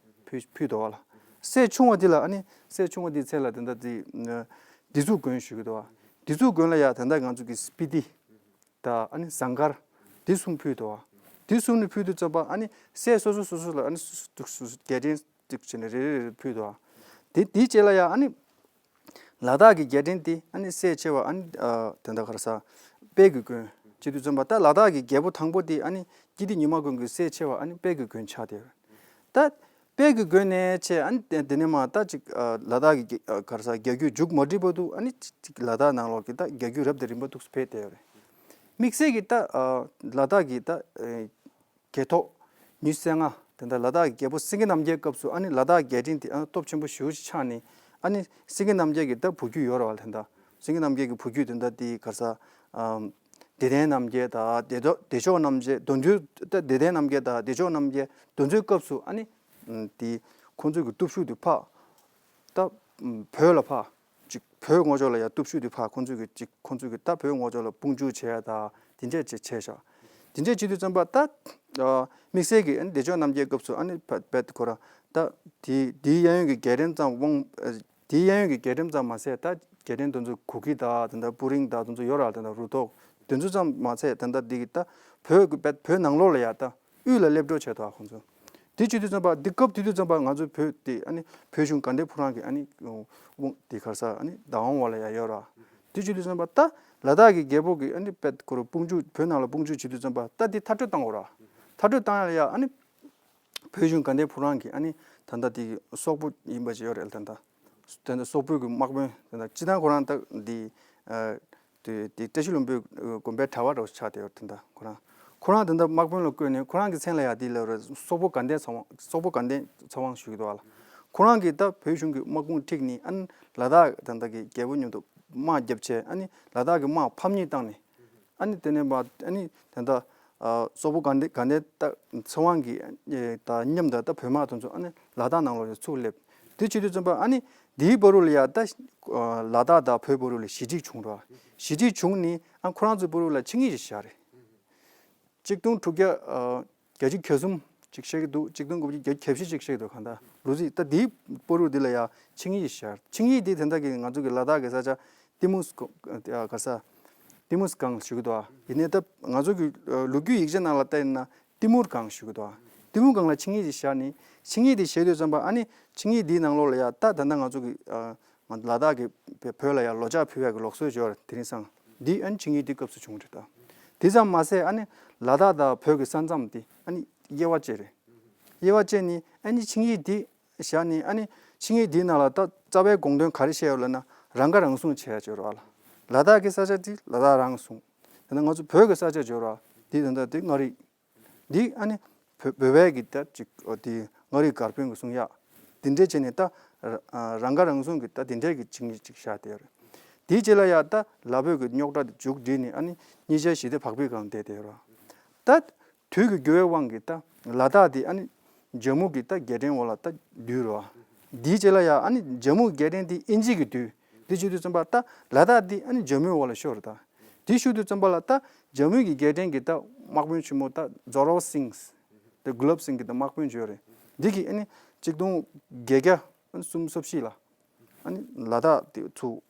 ཕུལ་ཕུལ་འདུག་བ་ལ། སྲས་ཆུང་བ་དེ་ལ་ཨ་ནི་སྲས་ཆུང་བ་དེའི་མཚན་ལ་དེ་འདྲ་དེ་བདེ་ཚུགས་མགོན་ཞུ་གི་འདུག་བ། བདེ་ཚུགས་མགོན་ལ་ཡང་དེ་འདྲ་ང་ཚོ་གི་སྤི་ཏི་དང་ཨ་ནི་ཟངས་དཀར་དེ་གསུམ་ཕུལ་འདུག་བ། དེ་གསུམ་ནས་ཕུལ་དུས་ཙམ་པ་ཨ་ནི་སྲས་སོ་སོ་སོ་སོ་ལ་ཨ་ནི་སོ་སོ་སོ་སོ་རྒྱལ་ཕྲན་ཅིག་བྱས་ནས་རེ་རེ་རེ་ཕུལ་འདུག་བ། དེ་དེའི་རྗེས་ལ་ཡང་ཨ་ནི། ལ་དྭགས་ཀྱི་རྒྱལ་ཕྲན་དེ་ཨ་ནི་སྲས་ཆེ་བ་ཨ་ནི་ཨ་དེ་འདྲ་ག་རེ་ཟ། དཔལ་གྱི་མགོན་བྱེད་དུས་ཙམ་པ་ད་ལ་དྭགས་ཀྱི་རྒྱལ་པོ་དང་པོ་དེ་ཨ་ནི་ཀིརྟི་ཉི་མ་མགོན་གྱི་སྲས་ཆེ་བ་ཨ་ནི་དཔལ་གྱི་མགོན་ཆགས་ཏེ། ད་དཔལ་གྱི་མགོན་ནས་བྱས་ཨ་ནི་དེ་དེ་ནས་མ་ད་ཅིག་ཨ་ལ་དྭགས་ཀྱི་རྒྱལ་ཨ་ག་རེ་ཟ་རྒྱལ་རྒྱུད་མཇུག་མ་སྒྲིལ་བར་དུ་ཨ་ནི་ཅིག་ལ་དྭགས་ནང་ལོགས་ཀྱི་ད་རྒྱལ་རྒྱུད་རབ་དང་རིམ་པ་འདུག་སེ་འཕེལ་བསྡད་ཡོད་རེད། དམིགས་བསལ་གྱི་ད་ཨ་ལ་དྭགས་ཀྱི་ད་ཨ་རྒྱལ་ཐོག་ཉི་ཤུ་རྩ་ལྔ་དེ་འདྲ་ལ་དྭགས་ཀྱི་རྒྱལ་པོ་སེང་གེ་རྣམ་རྒྱལ་སྐབས་སུ་ཨ་ནི་ལ་དྭགས་རྒྱལ་ཕྲན་དེ་ཨ་སྟོབས་ཆེན་པོ་ཞེ་པོ་ཅིག་ཆགས་ནས་ཨ་ནི་སེང་གེ་རྣམ་རྒྱལ་གྱི་ད་བུ་རྒྱུད་ཡོད་རེད་བ། དེ་འདྲ་སེང་གེ་རྣམ་རྒྱལ་གྱི་བུ་རྒྱུད་དེ་འདྲ་དེ་ག་རེ་ཟ་ཨམ་བདེ་ལྡན་རྣམ་རྒྱལ་དང་བདེ་མཆོག་བདེ་མཆོག་རྣམ་རྒྱལ་དོན་མཐུན་ད་བདེ་ལྡན་རྣམ་རྒྱལ་དང་བདེ་མཆོག་རྣམ་རྒྱལ་དེ་ཚོའི་སྐབས་སུ་ཨ་ནི་ཨམ་དེ་ཁོང་ཚོ་གི་སྟོབས་ཤུགས་དེ་ཕར་ད་ཨམ་བོད་ལ་ཕར། ཅིག་བོད་ངོས་ཕྱོགས་ལ་ཡང་སྟོབས་ཤུགས་དེ་ཕར་ཁོང་ཚོས་ཀྱི་ཅིག་ཁོང་ཚོས་ཀྱི་ད་བོད་ངོས་ཕྱོགས་ལ་དཔུང་འཇུག་བྱས་ཡ་ད་དེ་འདྲས་ཅིག་བྱས་ཤག་དེ་འདྲས་བྱེད་དུས་ཙམ་པ་ད་ཨ་དམིགས་བསལ་གྱི་ཨ་ནི་བདེ་མཆོག་རྣམ་རྒྱལ་སྐབས་སུ་ཨ་ནི་བ་བད་ཁོ་ར་ད་དེ་དེའི་གཡས་གཡོན་གྱི་རྒྱལ་ཕྲན་ཙམ་དབང་ཨ་དེའི་གཡས་གཡོན་གྱི་རྒྱལ་ཕྲན་ཙམ་མ་ཟད་ད་རྒྱལ་ཕྲན་དེ་ཚོ་གུ་གེ་ད་དེ་འདྲ་སྤུ་རིང་ད་དེ་ཚོ་ཡོད་ར། དེ་འདྲ་རུ་ཐོག་དེ་ཚོ་ཙམ་མ་ཟད་དེ་འདྲ་དེ་གི་ད་བོད་ཀྱི་བད་བོད་ནང་ལོགས་ལ་ཡ་ད། དབུས་ལ་སླེབས་འགྲོ་བྱས་ཐོག་ཁོང་ཚོ། དེ་བྱེད་དུས་ཙམ་པ་འདི་སྐབས་དེ་དུས་ཙམ་པ་ང་ཚོའི་བོད་དེ་ཨ་ནི་བོད་གཞུང་དགའ་ལྡན་ཕོ་བྲང་གི་ཨ་ནི་དབང་དེ་ག་རེ་ཟ་ཨ་ནི་བདག་དབང་འོག་ལ་ཡ་ཡོད་ར། དེ་བྱེད་དུས་ཙམ་པ་ད་ལ་དྭགས་ཀྱི་རྒྱལ་པོ་གི་ཨ་ནི་བད་ཁོ་རང་དཔུང་འཇུག་བོད་ནང་ལ་དཔུང་འཇུག་བྱེད་དུས་ཙམ་པ་ད་དེ་མཐར་སྐྲོད་བཏང་འོ་ར། མཐར་སྐྲོད་བཏང་ཡ་ལ་ཡ་ཨ་ནི་བོད་གཞུང་དགའ་ལྡན་ཕོ་བྲང་གི་ཨ་ནི་ད་ལྟ་དེ་གི་སོག་པོ་ཡིན་པ་ཅིག་ཡོད་རེད། ད་ལྟ་ད་ལྟ་སོག་པོའི་གི་དམག་དཔོན་ད་ལྟ་སྤྱི་བཏང་ཁོ་རང་ད་དེ་ཨ། དེ་དེ་བཀྲ་ཤིས་ལྷུན་པོའི་དགོན་པའི་གྲྭ་པ་རུ་ཆགས་བསྡད་ཡོད་དེ་འདྲ་ཁོ་རང་། ཁོ་རང་དེ་འདྲ་དམག་དཔོན་ལ་བསྐོས་ནས་ཁོ་རང་གི་མཚན་ལ་ཡང་དེ་ལ་རུ་སོག་པོ་དགའ་ལྡན་ཚེ་དབང་སོག་པོ་དགའ་ལྡན་ཚེ་དབང་ཞུ་གི་འདུག་བ་ལ། ཁོ་རང་གིས་ད་བོད་གཞུང་གི་དམག་དཔུང་ཁྲིད་ནས་ཨ་ནི་ལ་དྭགས་དེ་འདྲ་གི་རྒྱལ་པོ་མཉམ་དུ་དམག་བརྒྱབ་བྱས་ཨ་ནི་ལ་དྭགས་ཀྱི་དམག་ཕམ་ཉེས་བཏང་ནས་ཨ་ནི་དེ་ནས་མ་ཨ་ནི་དེ་འདྲ་ཨ་སོག་པོ་དགའ་ལྡན་དགའ་ལྡན་ད་ཚེ་དབང་གི་ཨ་ནི་ད་མཉམ་དུ་ད་བོད་དམག་དེ་ཚོ་ཨ་ནི་ལ་དྭགས་ནང་ལོགས་ལ་ཚུར་སླེབས། དེ་བྱེད་དུས་ཙམ་པ་ཨ་ནི་དེའི་བར་དུ་ལ་ཡ་ད་ལ་དྭགས་དང་བོད་བར་དུ་ལ་ཞི་འགྲིག་བྱུང་ར། ཞི་འགྲིག་བྱུང་ནི་ཨ་ཁོ་རང་ཚོའི་བར་དུ་ལ་ཆིངས་ཡིག་ཅིག་བཞག་རེད། གཅིག་སྟོང་དྲུག་བརྒྱ་ཨ་བརྒྱད་ཅུ་གྱ་གསུམ་ཅིག་བཤད་ཀྱི་འདུག་གཅིག་སྟོང་དགུ་བརྒྱ་གྱ་བཞི་ཅིག་བཤད་ཀྱི་འདུག་གང་ལྟར་ལོ་རྩིས་ད་དེའི་བར་དུ་འདི་ལ་ཡ་ཆིངས་ཡིག་བཞག་ཆིངས་ཡིག་འདི་དེ་འདྲ་གི་ང་ཚོ་གི་ལ་དྭགས་ཀྱི་ས་ཆ་ཏི་མུས་ག་ས་ཏི་མུས་གང་ཞུ་གི་འདུག་ཡིན་ནའི་ད་ང་ཚོ་གི་ལོ་རྒྱུས་ཡིག་ཆ་ནང་ལ་བལྟས་ན་ཏི་མུར་གང་ཞུ་གི་འདུག་ཏི་མུར་གང་ལ་ཆིངས་ཡིག་ཅིག་བཞག་ནི་ཆིངས་ཡིག་དེ་བཞག་དུས་ཙམ་པ་ཨ་ནི་ཆིངས་ཡིག་དེའི་ནང་ལོགས་ལ་ཡ་ད་ད་ལྟ་ང་ཚོ་གི་ང་ལ་དྭགས་ཀྱི་བོད་ལ་ཡང་ལོ་ལྕགས་ཕུལ་བའི་གི་ལུགས་སྲོལ་ཅིག་ཡོད་རེད། དེ་རིང་སང་འདི་ཨ་ནི་ཆིངས་ཡིག་འདི་སྐབས་སུ་བྱུང་རེད་ད། དེ་ཙམ་མ་ཟད་ཨ་ནི་ལ་དྭགས་དང་བོད་ཀྱི་ས་མཚམས་དེ་ཨ་ནི་དབྱེ་བ་བཅད་རེད། དབྱེ་བ་བཅད་ནས་ཨ་ནི་ཆིངས་ཡིག་འདི་བཞག་ནས་ཨ་ནི་ཆིངས་ཡིག་འདིའི་ནང་ལ་ད་རྩ་བའི་དགོངས་དོན་ག་རེ་བཤད་ཡོད་ལབ་ན་རང་ཁ་རང་གསུངས་བྱས་ཡ་ཅིག་ཡོད་རེད་བ་ལ། ལ་དྭགས་ཀྱི་ས་ཆ་འདི་ལ་དྭགས་རང་གསུངས། དེ་ནས་ང་ཚོ་བོད་ཀྱི་ས་ཆ་ཅིག་ཡོད་རེད་བ། འདི་ད་ལྟ་འདི་མངའ་རིས། འདི་ཨ་ནི་བོད་བོད་པའི་གི་ད་ཅིག་ཨོ་དེ་མངའ་རིས་དགར་དཔོན་གྱི་གསུང་ཡག་འདི་འདྲས་བྱས་ནས་ད་ར་ཨ་རང་ཁ་རང་གསུང་གི་ད་དེ་འདྲས་ཀྱི་ཆིངས་ཡིག་ཅིག་བཞག་བསྡད་ཡོད་རེད། དེའི་རྗེས་ལ་ཡ་ད་ལ་བོད་ཀྱི་རྙོག་དྲ་དེ་མཇུག་བསྒྲིལ་ནས་ཨ་ནི་གཉིས་ཆར་ཞི་བདེ་བག་ཕེབས་སྒང་བསྡད་བསྡད་ཡོད་རེད། ད་དུས་ཀྱི་འགྱུར་བའི་དབང་གིས་ད་ལ་དྭགས་དེ་ཨ་ནི་ཇམ་མུ་གི་ད་རྒྱལ་ཕྲན་འོག་ལ་ད་བསྡུས་རེད་བ། དེའི་རྗེས་ལ་ཡ་ཨ་ནི་ཇམ་མུ་རྒྱལ་ཕྲན་དེ་དབྱིན་ཇི་གིས་བསྡུས། དེ་བྱེད་དུས་ཙམ་པ་ད་ལ་དྭགས་དེ་ཨ་ནི་ཇམ་མུའི་འོག་ལ་ཤོར་རེད་ད། དེ་ཞུ་དུས་ཙམ་པ་ལ་ད་ཇམ་མུ་གི་རྒྱལ་ཕྲན་གྱི་ད་དམག་དཔོན་ཆེན་མོ་ད་ཛོ་རོ་སིང་། ད་གུ་ལབ་སིང་གི་ད་དམག་དཔོན་བྱོས་རེད། འདི་གི་ཨ་ནི་གཅིག་སྟོང་བརྒྱད་བརྒྱ་ཨ་ནི་སུམ་ཅུ་སོ་བཞི་ལ་ཨ་ནི་ལ་དྭགས་དེ་ཚུར་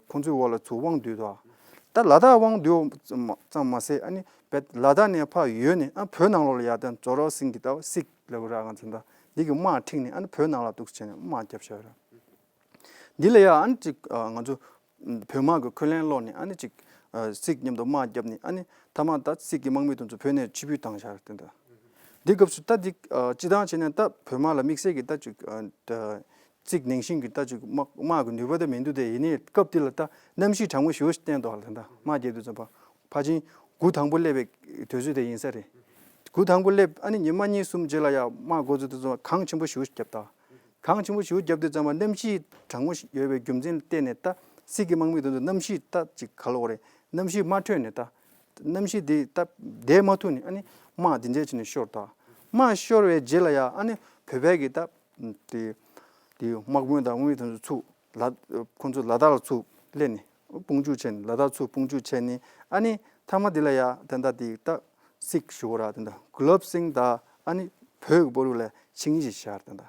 ཁོང་ཚོའི་འོག་ལ་ཚུར་དབང་བསྡུས་དོ། ད་ལ་དྭགས་དབང་བསྡུས་ཙམ་མ་ཟད་ཨ་ནི་བེད་ལ་དྭགས་ནས་ཕར་ཡོལ་ནས་ཨ་བོད་ནང་ལོགས་ལ་ཡ་ད་ཛོ་རོ་སིང་གི་ད་སིག་ལབ་དགོས་ར་ང་ཚོ་ད་འདི་གི་དམག་ཁྲིད་ནས་ཨ་ནི་བོད་ནང་ལ་འདུག་བྱས་ནས་དམག་རྒྱབ་བཞག་ཡོད་ར། འདི་ལ་ཡང་ཨ་ནི་ཅིག་ང་ཚོ་བོད་དམག་གི་འཁོན་ལན་སློག་ནས་ཨ་ནི་ཅིག་སིག་མཉམ་དུ་དམག་བརྒྱབ་ནས་ཨ་ནི་མཐའ་མ་ད་སིག་གི་དམག་མི་དེ་ཚོ་བོད་ནས་ཕྱིར་འབུད་བཏང་བཞག་རེད་དེ་འདྲ། འདི་སྐབས་སུ་ད་འདི་སྤྱི་བཏང་བྱས་ནས་ད་བོད་དམག་ལ་དམིགས་བསལ་གྱི་ད་ཅིག་སིག་ནང་བཞིན་གྱི་ད་ཅིག་དམག་དམག་གི་ནུས་པ་ད་མི་འདུག་སྟེ། ཡིན་ནའི་སྐབས་འདི་ལ་ད་གནམ་གཤིས་གྲང་མོ་ཞེ་པོ་ཞིག་བསྟན་འདུག་ལ་དེ་འདྲ་དམག་རྒྱབ་དུས་ཙམ་པ་ཕལ་ཆེར་འགོ་དང་པོ་སླེབས་པའི་དུས་ཚོད་དེ་ཡིན་ས་རེད། འགོ་དང་པོ་སླེབས་ཨ་ནི་ཉི་མ་གཉིས་གསུམ་རྗེས་ལ་ཡང་དམག་འགོ་བཙུགས་དུས་ཙམ་པ་གངས་ཆེན་པོ་ཞེ་པོ་ཞིག་བརྒྱབ་ད། གངས་ཆེན་པོ་ཞེ་པོ་བརྒྱབ་དུས་ཙམ་པ་གནམ་གཤིས་གྲང་མོ་ཞིག་ཡོད་པའི་རྒྱུ་མཚན་ལ་བརྟེན་ནས་ད་སིག་གི་དམག་མི་དེ་ཚོ་གནམ་གཤིས་ད་ཅིག་ག་ལབ་དགོས་རེད། གནམ་གཤིས་མ་འཕྲོད་ནས་ད་གནམ་གཤིས་དེ་ད་བསྡད་མ་ཐུབ་ནས་ཨ་ནི་དམག་དེ་འདྲས་བྱས་ནས་ཤོར་ད། དམག་ཤོར་བའི་རྗེས་ལ་ཡང་ཨ་ནི་བོད་པའི་གི་ད་དེ་དེ་དམག་དཔོན་དང་དམག་མི་དེ་ཚོ་ཚུར་ལ་ཁོང་ཚོ་ལ་དྭགས་ལ་ཚུར་སླེབས་ནས་དཔུང་འཇུག་བྱས་ནས་ལ་དྭགས་ཚུར་དཔུང་འཇུག་བྱས་ནས་ཨ་ནི་མཐའ་མ་དེ་ལ་ཡང་ད་ད་དེ་ད་སིག་ཞུ་དགོས་ར་དེ་འདྲ་གུ་ལབ་སིང་དང་ཨ་ནི་བོད་ཀྱི་བར་ལ་ཆིངས་ཡིག་ཅིག་བཞག་རེད་ད།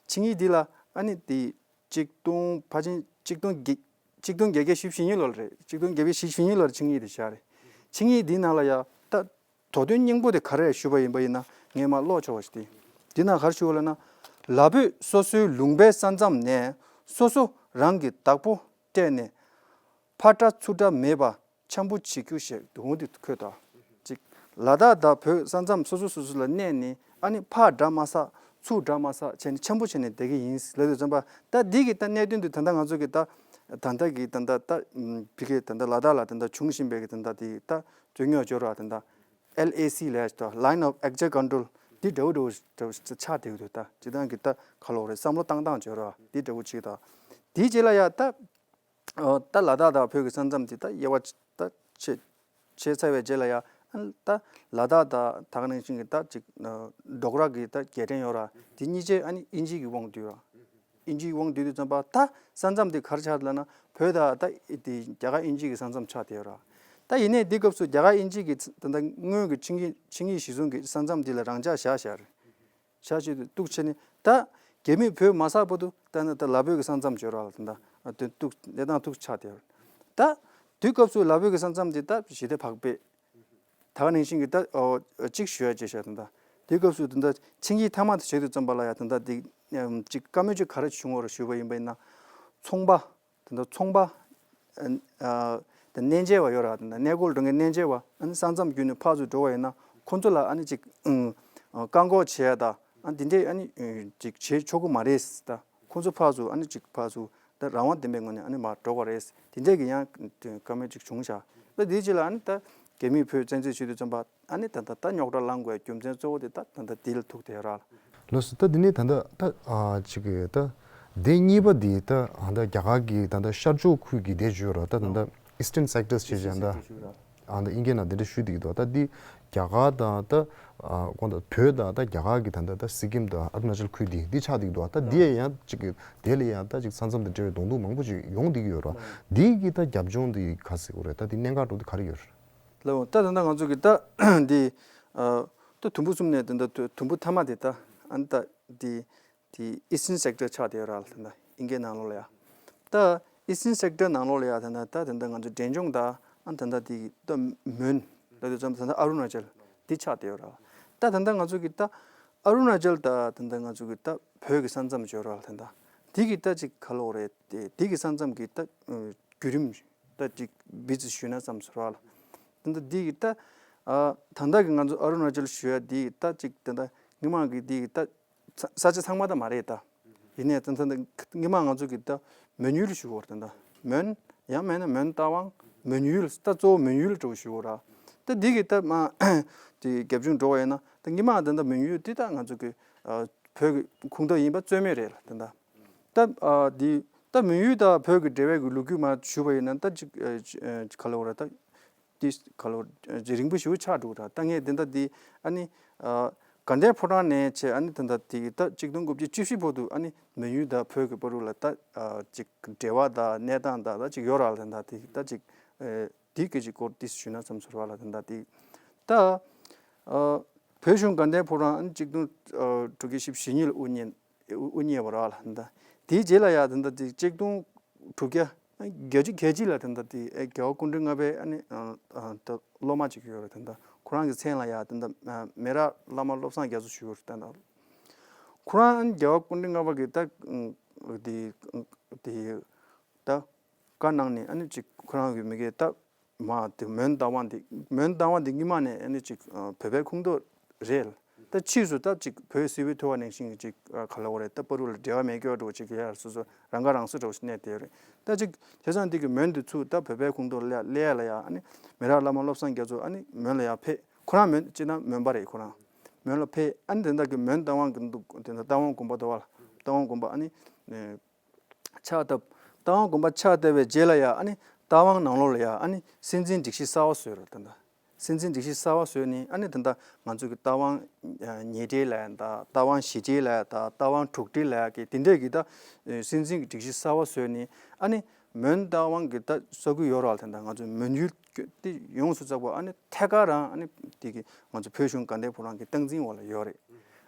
ཆིངས་ཡིག་འདི་ལ་ཨ་ནི་དེ་གཅིག་སྟོང་ཕལ་ཆེར་གཅིག་སྟོང་བརྒྱད་གཅིག་སྟོང་བརྒྱད་བརྒྱ་བཞི་བཅུ་ཞེ་གཉིས་ལོར་རེད། གཅིག་སྟོང་བརྒྱད་བརྒྱ་བཞི་བཅུ་ཞེ་གཉིས་ལོར་ཆིངས་ཡིག་དེ་བཞག་རེད། ཆིངས་ཡིག་འདིའི་ནང་ལ་ཡ་ད་དོ་དོན་སྙིང་པོ་དེ་ག་རེ་ཞུས་པ་ཡིན་པ་ཡིན་ན་ངས་མར་ཀློག་ཆོག་པ་ཞིག་དེ། འདི་ནང་ག་རེ་ཞུས་པ་ལབ་ན། ལ་བོད་སོ་སོའི་ལུང་པའི་ས་མཚམས་ནས་སོ་སོ་རང་གི་བདག་པོ་སྤྲད་ནས་ཕར་འདྲ་ཚུར་འདྲ་མེད་པ། འཆམ་པོ་བྱེད་རྒྱུ་ཞེས་འོང་དུ་འཁོད་དོ། གཅིག་ལ་དྭགས་དང་བོད་ས་མཚམས་སོ་སོ་སོ་སོ་ལ་གནས་ནས་ཨ་ནི་ཕར་དགྲ་མ་ཟ་ཚུར་དགྲ་མ་ཟ་བྱས་ནས་འཆམ་པོ་བྱས་ནས་བསྡད་ཀྱི་ཡིན་ལབ་དུས་ཙམ་པ་ད་འདི་གི་ད་གནད་དོན་དུ་ད་ལྟ་ང་ཚོ་གི་ད་ད་ལྟ་གི་ད་ལྟ་ད་ཕ་གི་ད་ལྟ་ལ་དྭགས་ལ་ད་ལྟ་བྱུང་བཞིན་པའི་གི་ད་ལྟ་དེ་ད་རྩོད་རྙོག་སྦྱོར་བ་ད་ལྟ་ཨེལ་ཨེ་སི་ལབ་ཡ་ད་Line of Actual Control འདི་འདྲ་བོ་འདྲ་བོ་འདྲ་བོ་ཆགས་བསྡད་ཀྱི་འདུག་ད་སྤྱི་བཏང་གི་ད་ག་ལབ་དགོས་རེད། བསམ་བློ་བཏང་སྟངས་སྦྱོར་བ་འདི་འདྲ་བོ་ཅིག་ད་དེའི་རྗེས་ལ་ཡ་ད། ཨོ་ད་ལ་དྭགས་དང་བོད་ཀྱི་ས་མཚམས་དེ་ད་དབྱེ་བ་ད་ཕྱེ་ཕྱེ་ཚར་བའི་རྗེས་ལ་ཡ་ཨ་ད་ལ་དྭགས་དང་ད་ག་ནང་བཞིན་གྱི་ད་ཅིག་ཨ་ཌོག་ར་གི་ད་རྒྱལ་ཕྲན་ཡོད་ར། དེ་གཉིས་ཆ་ཨ་ནི་དབྱིན་ཇི་གི་དབང་བསྡུས་ར། དབྱིན་ཇི་གི་དབང་བསྡུས་དུས་ཙམ་པ་ད་ས་མཚམས་དེ་ག་རེ་ཆགས་ལབ་ན་བོད་དང་ད་དེ་རྒྱ་གར་དབྱིན་ཇི་གི་ས་མཚམས་ཆགས་བསྡད་ཡོད་ར། ད་ཡིན་ནའི་འདི་སྐབས་སུ་རྒྱ་གར་དབྱིན་ཇི་གི་ད་ད་སྔོན་གྱི་ཆིངས་ཡིག་ཆིངས་ཡིག་གཞི་བཟུང་གི་ས་མཚམས་དེ་ལ་རང་འཇགས་བཞག་བཞག་རེད། བྱ་བྱེད་དུ་གཏུག་བྱས་ནས་ད་རྒྱ་མིས་བོད་མ་བསགས་བར་དུ་ད་ནི་ད་ལ་བོད་ཀྱི་ས་མཚམས་སྦྱོར་བ་ལ་ད་ད་དུ་གཏུག་གནས་སྟངས་གཏུག་ཆགས་བསྡད་ཡོད། ད་དུས་སྐབས་སུ་ལ་བོད་ཀྱི་ས་མཚམས་དེ་ད་ཞི་བདེ་བག་ཕེབས། ད་ག་ནང་བཞིན་གྱི་ད་ཨོ་གཅིག་ཞུ་ཡ་བྱས་ཤག་ད་ད་དུས་སྐབས་སུ་ད་ད་ཆིངས་ཡིག་མཐའ་མ་དེ་བྱེད་དུས་ཙམ་པ་ལ་ཡ་ད་ད་དེ་གཅིག་བཀའ་མོལ་གཅིག་ག་རེ་བྱུང་བ་རེད་ཞུས་པ་ཡིན་པ་ཡིན་ན། ཚོང་པ། དེ་འདྲ་ཚོང་པ། ཨ་དེ་གནས་མཇལ་བ་ཡོད་ར། དེ་འདྲ་གནས་སྐོར་འགྲོ་མཁན་གནས་མཇལ་བ་ཨ་ནི་ས་མཚམས་བརྒྱུད་ནས་ཕར་ཚུར་འགྲོ་བ་ཡིན་ན་ཁོང་ཚོ་ལ་ཨ་ནི་ཅིག་ཨང་བཀག་འགོག་བྱེད་ཡ་ད་ཨ་འདི་འདྲས་ཨ་ནི་ཅིག་བྱེད་ཆོག་གི་མ་རེད་ད། ཁོང་ཚོ་ཕར་ཚུར་ཨ་ནི་ཅིག་ཕར་ཚུར་ད་རང་དབང་ལྡན་པའི་ངོས་ནས་ཨ་ནི་མར་འགྲོ་དགོས་རེད། དེ་འདྲས་ཀྱི་ཡང་བཀའ་མོལ་ཅིག་བྱུང་ཤག་ད་དེའི་རྗེས་ལ་ཨ་ནི་ད་རྒྱ་མིས་བོད་བཙན་འཛུལ་བྱེད་དུས་ཙམ་པ། ཨ་ནི་ད་ལྟ་ད་རྙོག་དྲ་ལངས་དགོས་རྒྱུ་མཚན་གཙོ་བོ་དེ་ད་ད་ལྟ་འདི་ལ་ཐུག་བསྡད་ཡོད་ར། ལགས་སོ། ད་འདི་ནས་ད་ལྟ་ད་ཨ་ཅིག་གི་ད་སྡེ་གཉིས་པ་འདི་ད་ཨ་ད་རྒྱ་གར་གྱི་ད་ལྟ་ཤར་ཕྱོགས་ཁུལ་གྱི་སྡེ་བརྗོད་ར། ད་ད་ལྟ་Eastern Sectors ཞེས་བྱ་ད་ཨ་ད་ཨིན་སྐད་ནང་འདི་འདྲ་ཞུས་བསྡད་ཀྱི་འདུག་ད་འདི་རྒྱ་གར་དང་ད་ཨ་གོང་ད་བོད་དང་ད་རྒྱ་གར་གྱི་ད་ད་ད་སི་ཀིམ་དང་ཨ་རུ་ན་ཅལ་ཁུལ་འདི་འདི་ཆགས་བསྡད་ཀྱི་འདུག་ད་འདི་ཡང་ཅིག་གི་དེ་ལ་ཡང་ད་ཅིག་ས་མཚམས་དང་འབྲེལ་བའི་གདོང་ཐུག་མང་པོ་ཅིག་ཡོང་བསྡད་ཀྱི་ཡོད་ར། འདི་གི་ད་རྒྱབ་ལྗོངས་འདི་ག་ཟེར་དགོས་རེད། ད་འདི་གནད་འགག་འདྲ་བོ་འདི་ག་རེ་ཡོད་རེད། ལགས་འོང་། ད་ད་ལྟ་ང་ཚོ་གི་ད་འདི་ཨ་ད་དུམ་བུ་གསུམ་ནས་ད་ལྟ་དུམ་བུ་མཐའ་མ་དེ་ད་ཨ་ནི་ད་འདི་འདི་Eastern Sector ཆགས་བསྡད་ཡོད་ར། ད་ལྟ་ཨིན་སྐད་ནང་ལོགས་ལ་ཡ་ད་Eastern Sector ནང་ལོགས་ལ་ཡ་ད་ལྟ་ད་ད་ལྟ་ང་ཚོ་འབྲས་ལྗོངས་དང་ཨ་ནི་ད་ལྟ་འདི་ད་མོན་ལབ་དུས་ཙམ་ད་ལྟ་ཨ་རུ་ན་ཅལ་འདི་ཆགས་བསྡད་ཡོད་ར། ད་ད་ལྟ་ང་ཚོ་གི་ད་ཨ་རུ་ན་ཅལ་དང་ད་ལྟ་ང་ཚོ་གི་ད་བོད་ཀྱི་ས་མཚམས་སྦྱོར་བ་ལ་ད་ལྟ་ དེ་གི་ད་ཅིག་ག་ལབ་དགོས་རེད། དེ་དེ་གི་ས་མཚམས་ཀྱི་ད་བརྒྱུད་རིམ་ད་ཅིག་བི་ཙི་ཞུས་ན་བསམ་ཟེར་བ་ལ། ད་ད་དེ་གི་ད་ཨ་ད་ལྟ་གི་ང་ཚོ་ཨ་རུ་ན་ཅལ་ཞུ་ཡ་དེ་གི་ད་ཅིག་ད་ད་སྔོན་མ་གི་དེ་གི་ད་ས་ས་ཆ་ཚང་མ་ད་མ་རེད་ད། ཡིན་ནའི་ད་ད་ད་སྔོན་མ་ང་ཚོ་གི་ད་མོན་ཡུལ་ཞུ་དགོས་རེད། ད་ད་མོན་ཡང་མིན་ན་མོན་རྟ་དབང་མོན་ཡུལ། ད་གཙོ་བོ་མོན་ཡུལ་འགྲོ་ཞུ་དགོས་ར། ད་འདི་གི་ད་མ་དེ་རྒྱབ་ལྗོངས་འགྲོ་བ་ཡིན་ན་ད་སྔོན་མ་ད་ད་མོན་ཡུལ་དེ་ད་ང་ཚོ་གི་ཨ་བོད་ཀྱི་ཁོངས་གཏོགས་ཡིན་པ་རྩོད་མེད་རེད་ལ། ད་ད་ད་ཨ་དེ་ད་མོན་ཡུལ་དང་བོད་ཀྱི་འབྲེལ་བའི་གི་ལོ་རྒྱུས་མ་ཞུ་བ་ཡིན་ན་ད་ཅིག་ཨ་ཅིག་ཨ་ག་ལབ་དགོས་ར། ད་དེ་ག་ལབ་དགོས་ར། རིང་པོ་ཞེ་པོ་ཆགས་འགྲོ་གི་ར། ད་ངས་དེ་འདྲ་དེ་ཨ་ནི་ཨ་དགའ་ལྡན་ཕོ་བྲང་ནས་བྱས། ཨ་ནི་དེ་འདྲ་དེ་ད་གཅིག་སྟོང་དགུ་བརྒྱ་བཅུ་བཞི་བར་དུ་ཨ་ནི་མོན་ཡུལ་དང་བོད་ཀྱི་བར་དུ་ལ་ད་ཨ་ཅིག་འབྲེལ་བ་དང་གནས་སྟངས་དང་ད་ཅིག་ཡོད་ར་ལ། དེ་འདྲ་དེ་ད་ཅིག་ཨ་དེ་སྐད་ཅིག་སྐོར་དེ་ཞུས་ན་བསམ་ཚོར་བ་ལ། དེ་འདྲ་དེ་ད་ཨ་བོད་གཞུང་དགའ་ལྡན་ཕོ་བྲང་ཨ་ནི་གཅིག་སྟོང་ཨ་དྲུག་བརྒྱ་བཞི་བཅུ་ཞེ་གཉིས་ལ་དབུ་བརྙེས། དབུ་བརྙེས་པ་རེད་ལ། ད་དེའི་རྗེས་ལ་ཡ་ད་ད་དེ་གཅིག་སྟོང་དྲུག་བརྒྱ་བརྒྱད་ཅུ་གྱ་གཅིག་ལ་ད་ད་དེ་ཨེ་རྒྱལ་བ་སྐུ་ཕྲེང་ལྔ་པའི་ཨ་ནི་ཨ་ཨ་ད་སློབ་མ་ཅིག་ཡོད་རེད། ད་ད་ཁོ་རང་གི་མཚན་ལ་ཡ་ད་ད་ཨ་མི་རག་བླ་མ་བློ་བཟང་རྒྱ་མཚོ་ཞུ་གི་རེད། ད་ད་ཁོ་རང་ཨ་ནི་རྒྱལ་བ་སྐུ་ཕྲེང་ལྔ་པ་གི་ད་དེ་དེ་ད་བཀའ་གནང་ནས་ཨ་ནི་ཅིག་ཁོ་རང་གི་མི་གའི་ད་མ་དེ་མོན་རྟ་དབང་དེ་མོན་རྟ་དབང་དེ་སྔོན་མ་ནས་ཨ་ནི་ཅིག་ཨ་བོད་པའི་ཁོངས་གཏོགས་རེད། ད་ཕྱིས་སུ་ད་ཅིག་བོད་སིལ་བུའི་ཐུབ་པ་ནང་བཞིན་གྱི་ཅིག་ཨ་ག་ལབ་དགོས་རེད། ད་བར་དུ་ལ་འབྲེལ་བ་མེད་སྐྱོ་འགྲོ་ཅིག་ཡར་སོ་སོ་རང་ཁ་རང་གསོ་འགྲོ་ཞིག་གནས་བསྡད་ཡོད་རེད། ད་ཅིག་བྱས་ཙང་འདི་གི་མོན་དུ་ཚུར་ད་བོད་པའི་ཁོངས་གཏོགས་སླེབས་སླེབས་ཡ་ལ་ཡ་ཨ་ནི་མི་རག་བླ་མ་བློ་བཟང་རྒྱ་མཚོ་ཨ་ནི་མོན་ལ་ཡ་ཕེབས། ཁོ་རང་མོན་སྤྱིར་ན་མོན་པ་རེད། ཁོ་རང་མོན་ལ་ཕེབས། ཨ་ནི་དེ་འདྲ་གི་མོན་རྟ་དབང་གི་འདུག་དེ་འདྲ་རྟ་དབང་དགོན་པ་འདུག་བ་ལ། རྟ་དབང་དགོན་པ་ཨ་ནི་ཕྱག་བཏབ། རྟ་དབང་དགོན་པ་ཕྱག་བཏབ་པའི་རྗེས་ལ་ཡ་ཨ་ནི་རྟ་དབང་ནང་ལོགས་ལ་ཡ་ཨ་ནི་སྲིད་འཛིན་སྒྲིག་གཞི་གསར་པ་བཟོས་རེད། ད་ད་སྲིད་འཛིན་སྒྲིག་གཞི་གསར་པ་བཟོས་ནས་ཨ་ནི་ད་ད་ང་ཚོ་གི་རྟ་དབང་ཉེར་བརྒྱད་ལབ་ཡ་ད་རྟ་དབང་བཞི་བརྒྱད་ལབ་ཡ་ད་རྟ་དབང་དྲུག་བརྒྱད་ལབ་ཡ་གི་དེ་འདྲས་ཀྱི་ད་སྲིད་འཛིན་གྱི་སྒྲིག་གཞི་གསར་པ་བཟོས་ནས་ཨ་ནི་མོན་རྟ་དབང་གི་ད་ས་ཁུལ་ཡོད་རེད་ལ། དེ་འདྲ་ང་ཚོ་མོན་ཡུལ་དེ་ཡོངས་སུ་རྫོགས་པ་ཨ་ནི་ཐད་ཀར་རང་ཨ་ནི་དེ་གི་ང་ཚོ་བོད་གཞུང་དགའ་ལྡན་ཕོ་བྲང་གི་སྟངས་འཛིན་འོག་ལ་ཡོད་རེད།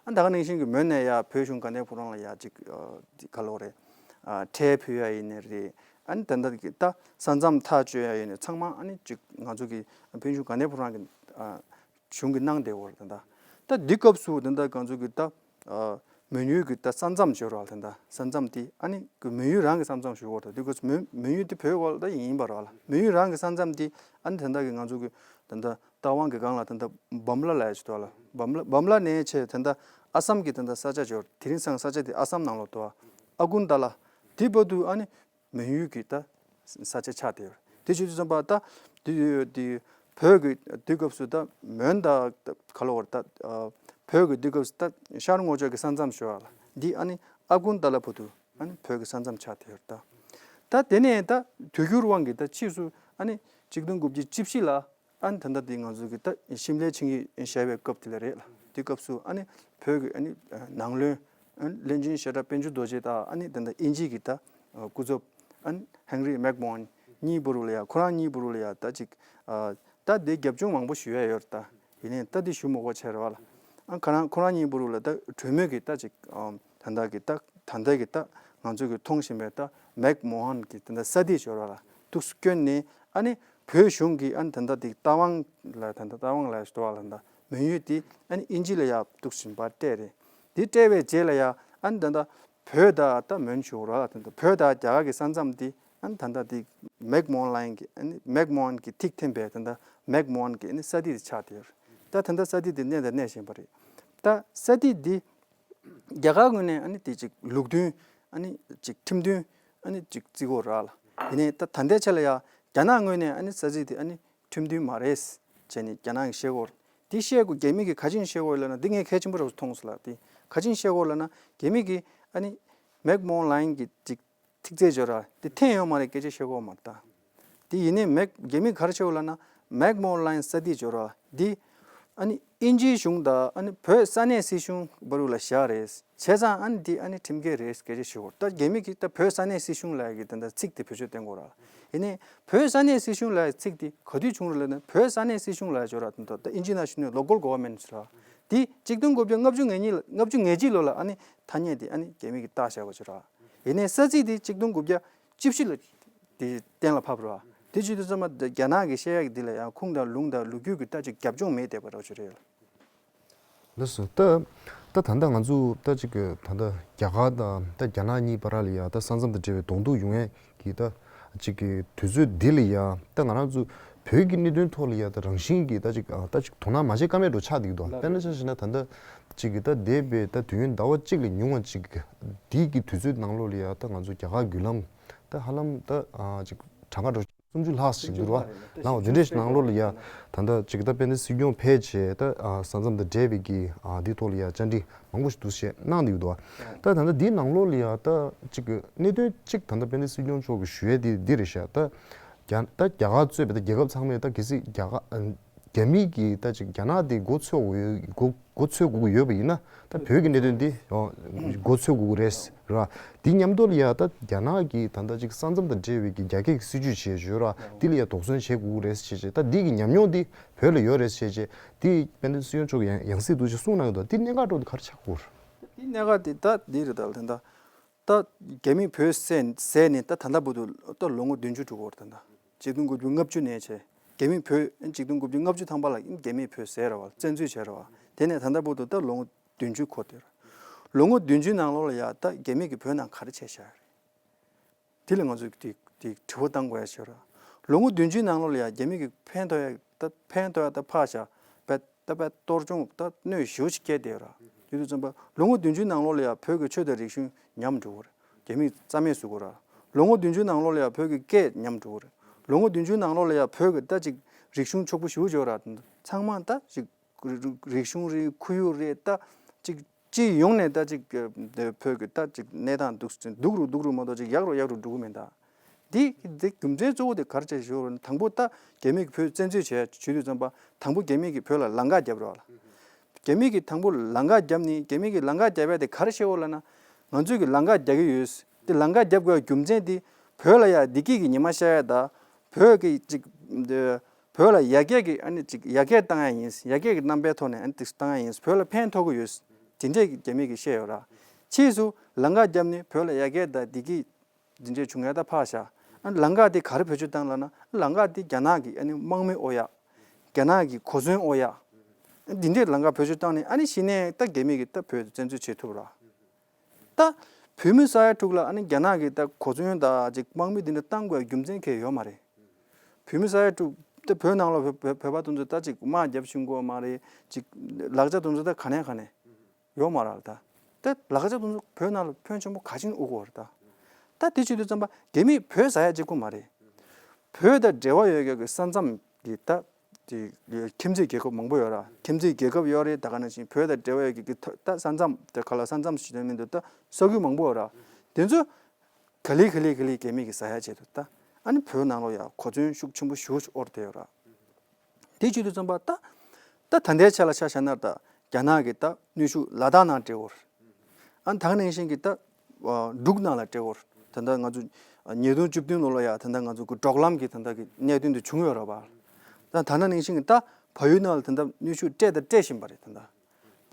ཨ་ད་ག་ནང་བཞིན་གྱི་མོན་ནས་ཡ་བོད་གཞུང་དགའ་ལྡན་ཕོ་བྲང་ལ་ཡ་ཅིག་ཨ་དེ་ག་ལབ་དགོས་རེད། ཨ་ཁྲལ་ཕུལ་ཡ་ཡིན་ནའི་རེད། ཨ་ནི་ད་ལྟ་གི་ད་ས་མཚམས་ཐག་གཅོད་ཡ་ཡིན་ནའི་ཚང་མ་ཨ་ནི་ཅིག་ང་ཚོ་གི་བོད་གཞུང་དགའ་ལྡན་ཕོ་བྲང་གི་ཨ་གཞུང་གིས་གནང་བསྡད་ཡོད་རེད། ད་ལྟ་ད་འདི་སྐབས་སུ་ད་ལྟ་ང་ཚོ་གི་ད་ཨ་མོན་ཡུལ་གྱི་ད་ས་མཚམས་བརྗོད་རོགས་ལ། ད་ལྟ་ས་མཚམས་དེ་ཨ་ནི་གི་མོན་ཡུལ་རང་གི་ས་མཚམས་ཞུ་བར་ད་དུས་སྐབས་སུ་མོན་མོན་ཡུལ་དེ་བོད་འོག་ལ་ད་ཡིན་པ་རོགས་ལ། མོན་ཡུལ་རང་གི་ས་མཚམས་དེ་ཨ་ནི་ད་ལྟ་གི་ང་ཚོ་གི་ད་ལྟ་རྟ་དབང་གི་སྒང་ལ་ད་ལྟ་བམ་ལ་ལ་ཡ་ཞིག་འདུག་ལ། བམ་ལ་བམ་ལ་ནས་བྱས་ད་ལྟ་ཨ་སམ་གི་ད་ལྟ་ས་ཆ་འབྱོར། དེ་རིང་སང་ས་ཆ་དེ་ཨ་སམ་ནང་ལོགས་འདུག་ལ། ཨ་ཀུན་ད་ལ་དེ་བར་དུ་ཨ་ནི་མོན་ཡུལ་གྱི་ད་ས་ཆ་ཆགས་བསྡད་ཡོད། དེ་བྱེད་དུས་ཙམ་པ་ད་དེ་དེ་བོད་ཀྱི་དུས་སྐབས་སུ་ད་མོན་ད་ག་ལབ་དགོས་རེད། ད་ཨ་བོད་ཀྱི་དུས་སྐབས་སུ་ད་ཤར་ངོས་ཕྱོགས་ཀྱི་ས་མཚམས་ཞུ་བ་ལ་འདི་ཨ་ནི་ཨ་ཀུན་ད་ལ་བར་དུ་ཨ་ནི་བོད་ཀྱི་ས་མཚམས་ཆགས་བསྡད་ཡོད། ད་ད་དེ་ནས་ད་དུས་འགྱུར་དབང་གིས་ད་ཕྱིས་སུ་ཨ་ནི་གཅིག་སྟོང་དགུ་བརྒྱ་བཅུ་བཞི་ལ་ཨ་ནི་ད་ལྟ་དེ་ང་ཚོ་གི་ད་ཤིམ་ལའི་ཆིངས་ཡིག་བཞག་པའི་སྐབས་དེ་ལ་རེད་ལ། དེ་སྐབས་སུ་ཨ་ནི་བོད་ཀྱི་ཨ་ནི་ནང་བློན་ཨ་ནི་བློན་ཆེན་བཤད་གྲྭ་དཔལ་འབྱོར་རྡོ་རྗེ་དང་ཨ་ནི་ད་ལྟ་དབྱིན་ཇི་གི་ད་སྐུ་ཚབ་ཨ་ནི་ཧེན་རི་མེག་མོ་ཧན་གཉིས་བར་དུ་ལ་ཡ། ཁོ་རང་གཉིས་བར་དུ་ལ་ཡ་ད་ཅིག་ཨ་ད་དེ་རྒྱབ་ལྗོངས་མང་པོ་ཞུ་ཡ་ཡོད་རེད། ད་ཡིན་ནའི་ད་དེ་ཞུ་མི་དགོས་བྱས་རེད་བ་ལ། ཨ་ཁོ་རང་ཁོ་རང་གཉིས་བར་དུ་ལ་ད་གྲོས་མོལ་གྱི་ད་ཅིག་ཨ་ད་ལྟ་གི་ད་ད་ལྟ་གི་ད་ང་ཚོ་གི་མཐོང་བཞིན་པའི་ད་མེག་མོ་ཧན་གྱི་ད་ལྟ་ས་དེ་འབྱོར་བ་ལ་ཐུགས་སུ་བསྐྱོན་ནས་ཨ་ནི་བོད་གཞུང་གིས་ཨ་ནི་ད་ལྟ་དེ་རྟ་དབང་ལ་ད་ལྟ་རྟ་དབང་ལ་ཞུ་བ་ལ་ད་མོན་ཡུལ་དེ་ཨ་ནི་དབྱིན་ཇི་ལ་ཡ་འདུག་བཞིན་པ་སྤྲད་རེད། དེ་སྤྲད་པའི་རྗེས་ལ་ཡ་ཨ་ནི་ད་ལྟ་བོད་དང་ད་མོན་ཞུ་ར་ད་ལྟ་བོད་དང་རྒྱ་གར་གྱི་ས་མཚམས་དེ་ཨ་ནི་ད་ལྟ་དེ་མེག་མོ་ཧན་ལའིན་གྱི་ཨ་ནི་མེག་མོ་ཧན་གྱི་ཐིག་འཐེན་པའི་ད་ལྟ་མེག་མོ་ཧན་གྱི་ཨ་ནི་ས་དེ་དེ་ཆགས་བསྡད་ཡོད་རེད། ད་ད་ལྟ་ས་དེ་དེ་གནས་དང་གནས་བཞིན་པ་རེད། ད་ས་དེ་དེ་རྒྱ་གར་ངོས་ནས་ཨ་ནི་དེ་ཅིག་ལུགས་མཐུན་ཨ་ནི་ཅིག་ཁྲིམས་མཐུན་ཨ་ནི་ཅིག་བརྩི་གི་ཡོད་ར་ལ། ཡིན་ནའི་ད་ད་ལྟའི་ཆ་ལ་ཡ་རྒྱ་ནག་ངོས་ནས་ཨ་ནི་ས་ཚིགས་དེ་ཨ་ནི་ཁྲིམས་མཐུན་མ་རེད་བྱས་ནས་རྒྱ་ནག་གིས་བཤད་གི་ཡོད་རེད། དེ་བཤད་དགོས་རྒྱ་མི་གིས་ག་ཅིག་བཤད་གི་ཡོད་ལབ་ན་འདི་ངས་གལ་ཆེན་པོ་རེད་མཐོང་སོང་ལ། དེ་ག་ཅིག་བཤད་གི་ཡོད་ལབ་ན་རྒྱ་མི་གིས་ཨ་ནི་མེག་མོ་ཧན་ལའིན་གྱི་ཅིག་ཐིག་ཚད་འབྱོར་ར་དེ་འཐེན་ཡོད་མ་རེད་སྐད་ཆ་བཤད་གི་ཡོད་མ་རེད་ད། དེ་ཡིན་ནའི་མེག་རྒྱ་མི་ག་རེ་བྱས་ཡོད་ལབ་ན་མེག་མོ་ཧན་ལའིན་ས་དེ་འབྱོར་ར་དེ་ཨ་ནི་དབྱིན་ཇིའི་གཞུང་དང་ཨ་ནི་བོད་ས་གནས་སྲིད་གཞུང་བར་དུ་ལ་བཞག་རེད། བྱས་ཙང་ཨ་ནི་འདི་ཨ་ནི་ཁྲིམས་འགལ་རེད་སྐད་ཆ་ཞུ་བར། ད་རྒྱ་མི་གིས་ད་བོད་ས་གནས་སྲིད་གཞུང་ལབ་ཡ་གི་ད་ད་ཚིག་དེ་བེད་སྤྱོད་བཏང་གི་ཡོད་ར། ཡིན་ནའི་བོད་ས་གནས་སྲིད་གཞུང་ལབ་ཡ་ཚིག་དེ་ག་དུས་བྱུང་རེད་ལབ་ན་བོད་ས་གནས་སྲིད་གཞུང་ལབ་ཡ་ཅིག་ཡོད་ར། ད་ད་དབྱིན་ཇི་ནང་ཞུ་ནས་ལོ་ཀལ་གོ་ཝར་མེན་ཊི་ཟེར་ར། དེ་གཅིག་སྟོང་དགུ་བརྒྱ་ལྔ་བཅུ་ང་གཉིས་ལ་ལྔ་བཅུ་ང་གཅིག་ལོ་ལ་ཨ་ནི་ཐ་སྙད་དེ་ཨ་ནི་རྒྱ་མི་གིས་བཏགས་བཞག་པ་ཅིག་ཡོད་ར། ཡིན་ནའི་ས་ཚིགས་དེ་གཅིག་སྟོང་དགུ་བརྒྱ་བཅུ་བཞི་ལ་དེ་གཏན་ལ་ཕབ་ར། དེ་བྱེད་དུས་ཙམ་པ་རྒྱ་ནག་གིས་བཤད་ཡ་གི་འདི་ལ་ཡང་ཁུངས་དང་ལུང་དང་ལོ་རྒྱུས་ཀྱི་ད་ཅིག་རྒྱབ་ལྗོངས་མེད་བསྡད་པ་འདྲ་བོ་ཅིག་རེད། ལགས་སོ། ད་ ད་ད་ལྟ་ང་ཚོ་ད་ཅིག་གི་ད་ལྟ་རྒྱ་གར་དང་ད་རྒྱ་ནག་གཉིས་བར་ལ་ཡ་ད་ས་མཚམས་དང་འབྲེལ་བའི་གདོང་ཐུག་ཡོང་ཡས་ཀྱི་ད་ཅིག་གི་དུས་ཚོད་འདི་ལ་ཡ་ད་ང་རང་ཚོ་བོད་ཀྱི་གནད་དོན་ཐོག་ལ་ཡ་ད་རང་བཞིན་གྱི་ད་ཅིག་ད་ཅིག་དོ་སྣང་མ་བྱེད་ཀ་མེད་འགྲོ་ཆགས་བསྡད་ཀྱི་འདུག་དཔེར་ན་ཆ་བཞག་ན་ད་ལྟ་ཅིག་གི་ད་འདས་པའི་ད་དུས་ཡུན་ཟླ་བ་གཅིག་ལས་ཉུང་བ་ཅིག་འདི་གི་དུས་ཚོད་ནང་ལོགས་ལ་ཡ་ད་ང་ཚོ་རྒྱ་གར་བརྒྱུད་ལམ་ད་ཧ་ལམ་ད་ཅིག་གྲངས་ཀ་འགྲོ། སུམ་ཅུ་ལྷག་ཞིག་འདུག་ར། ལའང་འདི་འདྲའི་ནང་ལོགས་ལ་ཡ་ད་ལྟ་ཅིག་ད་དཔལ་ལྡན་སྲིད་སྐྱོང་ཕེབས་བྱས་ད་ས་མཚམས་དང་འབྲེལ་བའི་གི་འདི་ཐོག་ལ་ཡ་བཅར་འདྲི་མང་པོ་ཞིག་འདུག་བྱས་གནང་བསྡད་ཡོད་འདུག་ད་ད་ལྟ་འདིའི་ནང་ལོགས་ལ་ཡ་ད་ཅིག་གནད་དོན་གཅིག་ད་ལྟ་དཔལ་ལྡན་སྲིད་སྐྱོང་མཆོག་གིས་ཞུ་ཡས་འདི་འདི་རེད་ཤག་ད་རྒྱ་ད་རྒྱ་གར་གཙོས་པའི་ད་རྒྱལ་ཁབ་ཚང་མས་ད་གལ་སྲིད་རྒྱ་གར་རྒྱ་མི་གིས་ད་ཅིག་རྒྱ་ནག་དེ་མགོ་ཚོས་དགོས་ཡོད་མགོ་མགོ་ཚོས་དགོས་ཀྱི་ཡོད་པ་ཡིན་ན་ད་བོད་ཀྱི་གནད་དོན་དེ་མགོ་ཚོས་དགོས་ཀྱི་རེད་ར། དེ་མཉམ་དུ་ལ་ཡ་ད་རྒྱ་ནག་གིས་ད་ལྟ་ཅིག་ས་མཚམས་དང་འབྲེལ་བའི་གི་རྒྱ་སྐད་ཀྱི་སྲིད་ཇུས་བྱས་ཡོད་ར། དེ་ལ་ཡ་དོགས་ཟོན་བྱེད་དགོས་ཀྱི་རེད་ཟེར་བྱས་ད་དེ་གི་ཉམས་མྱོང་དེ་བོད་ལ་ཡོད་རེད་ཟེར་བྱས་དེ་དཔལ་ལྡན་སྲིད་སྐྱོང་མཆོག་གིས་ཡང་ཡང་སྲིད་འདུག་ཅེས་གསུངས་གནང་གི་འདུག་དེ་གནད་འགག་འགྲོ་དེ་ག་རེ་ཆགས་ཀྱི་ཡོད་རེད། དེ་གནད་འགག་དེ་ད་འདི་རེད་ད་ལ་ད་ལྟ། ད་རྒྱ་མིས་བོད་བསད་བསད་ནས་ད་ད་ལྟ་བར་དུ་ད་ལོ་ངོ་བདུན་ཅུ་འགྲོ་གི་ཡོད་རེད་ད་ལྟ། ཆིག་སྟོང་དགུ་བརྒྱ་ལྔ་བཅུ་ནས་བྱས། རྒྱ་མིས་བོད་ཆིག་སྟོང་དགུ་བརྒྱ་ལྔ་བཅུ་ཐམ་པ་ལ་རྒྱ་མིས་བོད་བསད་རེད་བ་བཙན་འཛུལ་བྱས་རེད་བ། དེ་ནས་ད་ལྟ་བར་དུ་ད་ལོ་ངོ་བདུན་ཅུ་འཁོར་དེ་རེད། ལོ་ངོ་བདུན་ཅུའི་ནང་ལོགས་ལ་ཡ་ད་རྒྱ་མི་གིས་བོད་ནང་ག་རེ་བྱས་བཞག་ཡོད་རེད། དེ་ལ་ང་ཚོས་དེ་དེ་དྲི་བ་བཏང་དགོས་ཡ་ཞིག་རེད། ལོ་ངོ་བདུན་ཅུའི་ནང་ལོགས་ལ་ཡ་རྒྱ་མི་གིས་ཕན་ཐོགས་ཡ་ད་ཕན་ཐོགས་ཡ་ད་ཕར་བཞག་བས་ད་བས་གཏོར་སྐྱོན་ད་གནོད་ཞེ་པོ་ཅིག་བསྐྱལ་བསྡད་ཡོད་ར། དེ་དུས་ཙམ་པ་ལོ་ངོ་བདུན་ཅུའི་ནང་ལོགས་ལ་ཡ་བོད་ཀྱི་ཆོས་དང་རིག་གཞུང་ཉམས་འགྲོ་གི་རེད། རྒྱ་མིས་རྩ་མེད་བཟོ་གི་ར། ལོ་ངོ་བདུན་ཅུའི་ནང་ལོགས་ལ་ཡ་བོད་ཀྱི་སྐད་ཉམས་འགྲོ་གི་རེད། ལོ་ངོ་བདུན་ཅུའི་ནང་ལོགས་ལ་ཡ་བོད་ཀྱི་ད་ཅིག་རིག་གཞུང་ཕྱུག་པོ་ཞེ་པོ་ཅིག་ཡོད་ར། ཚང་མ་ད་ཅིག་རིག་གཞུང་རེད། ཁོར་ཡུག་རེད། ད་ཅིག་སྤྱི་ཡོངས་ནས་ད་ཅིག་བོད་ཀྱི་ད་ཅིག་གནས་སྟངས་སྡུག་སྡུག་རུ་སྡུག་རུ་མ་གཏོགས་ཅིག་ཡག་རུ་ཡག་རུ་འགྲོ་གི་མེད་ད། འདི་འདི་རྒྱུ་མཚན་གཙོ་བོ་དེ་ག་རེ་བྱས་ཞུ་རུང་དང་པོ་ད་རྒྱ་མི་གིས་བོད་བཙན་འཛུལ་བྱས་བྱེད་དུས་ཙམ་པ་དང་པོ་རྒྱ་མི་གིས་བོད་ལ་ལམ་ཁ་བརྒྱབ་རེད་བ་ལ། རྒྱ་མི་གིས་དང་པོ་ལམ་ཁ་བརྒྱབ་ནི་རྒྱ་མི་གིས་ལམ་ཁ་བརྒྱབ་ཡ་དེ་ག་རེ་བཤད་འོ་ལབ་ན། ང་ཚོས་ཀྱི་ལམ་ཁ་རྒྱག་གི་ཡོད། དེ་ལམ་ཁ་རྒྱབ་དགོས་རྒྱུ་མཚན་དེ་བོད་ལ་ཡ་བདེ་སྐྱིད་ཀྱི་ཉི་མ་ཤར་ཡ་ད། བོད་ཀྱི་ཅིག་འདི་བོད་ལ་ཡར་རྒྱས་ཀྱི་ཨ་ནི་ཅིག་ཡར་རྒྱས་བཏང་ཡ་ཡིན། ཡར་རྒྱས་ཀྱི་རྣམ་པའི་ཐོག་ནས་ཨ་ནི་ཏིག་བཏང་ཡ་ཡིན། བོད་ལ་ཕན་ཐོགས་ཀྱི་ཡོད། དེ་འདྲས་ཀྱི་རྒྱ་མི་གིས་བཤད་ཡོད་ར། ཕྱིས་སུ་ལམ་ཁ་བརྒྱབ་ནས་བོད་ལ་ཡར་རྒྱས་དང་བདེ་སྐྱིད་འདི་འདྲས་བྱུང་ཡ་ད་ཕར་བཞག་ཨ་ནི་ལམ་ཁ་དེ་ག་རེ་བེད་སྤྱོད་བཏང་ལབ་ན་ལམ་ཁ་དེ་རྒྱ་ནག་གི་ཨ་ནི་དམག་མི་ཨོ་ཡ། རྒྱ་ནག་གི་གོ་མཚོན་ཨོ་ཡ། འདི་འདྲས་ལམ་ཁ་བེད་སྤྱོད་བཏང་ནས་ཨ་ནི་གཞི་ནས་ད་རྒྱ་མི་གིས་ད་བོད་དེ་བཙན་འཛུལ་བྱེད་ཐུབ་ར། ད་བོད་མི་ས་ཡ་དྲུག་ལ་ཨ་ནི་རྒྱ་ནག་གིས་ད་གོ་མཚོན་དང་ཅིག་དམག་མི་འདི་འདྲ་བཏང་དགོས་རྒྱུ་མཚན་གང་ཡང་ཡོད་མ་རེད། བོད་མི་ས་ཡ་དྲུག་ད་བོད་ནང་ལ་བོད་བོད་བོད་པ་དེ་ཚོ་ད་ཅིག་དམག་རྒྱབ་ཤེས་ཀྱི་ཡོད་མ་རེད། ཅིག་ལག་ཆ་དེ་ཚོ་ད་ག་ནས་ག་ནས་ཡོད་མ་རེད་ད། ད་ལག་ཆ་དེ་ཚོ་བོད་ནང་ལ་ཕོན་ཆེན་པོ་ག་ཅིག་དབུ་གོ་རེད་ད། ད་དེ་བྱེད་དུས་ཙམ་པ་རྒྱ་མིས་བོད་ཟ་ཡ་གཅིག་པོ་མ་རེད། བོད་དང་འབྲེལ་བ་ཡོད་མཁན་གྱི་ས་མཚམས་ཀྱི་ད་དེ་ཁྱིམ་མཚེས་རྒྱལ་ཁབ་མང་པོ་ཡོད་ར། ཁྱིམ་མཚེས་རྒྱལ་ཁབ་ཡོད་རེད། ད་ག་ནང་བཞིན་བོད་དང་འབྲེལ་བ་ཡོད་མཁན་གྱི་ད་ས་མཚམས་དེ་ག་ལ་ས་མཚམས་ཞིག་དོན་མི་འདུག་ད་ས་ཁུལ་མང་པོ་ཡོད་ར། དེ་ཚོ་ག་ལེ་ག་ལེ་ག་ལེ་རྒྱ་མི་གིས་ཟ་ཡ་བྱེད་དུས་ད་ཨ་ནི་བོད་ནང་ལོགས་ཡ་གོ་མཚོན་ཤུགས་ཆེན་པོ་ཞེ་པོ་ཅིག་དབོར་བསྡད་ཡོད་ར། དེ་བྱེད་དུས་ཙམ་པ་ད་ད་ད་ལྟའི་ཆ་ལ་ཆ་བཞག་ན་ད་རྒྱ་ནག་གི་ད་གནོན་ཤུགས་ལ་དྭགས་ནང་སྤྲད་ཡོད་རེད། ཨ་ནི་ད་ག་ནང་བཞིན་གྱི་ད་འབྲུག་ནང་ལ་སྤྲད་ཡོད་རེད། ད་ལྟ་ང་ཚོ་ཉིས་སྟོང་བཅུ་བདུན་ལོ་ལ་ཡ་ད་ལྟ་ང་ཚོ་གི་འབྲོག་ལམ་གྱི་ད་ལྟ་གི་གནད་དོན་དེ་བྱུང་ཡོད་རེད་བ། ད་ད་ག་ནང་བཞིན་གྱི་ད་བལ་ཡུལ་ནང་ལ་ད་ལྟ་གནོན་ཤུགས་སྤྲད་དང་སྤྲད་བཞིན་པ་རེད་ད་ལྟ།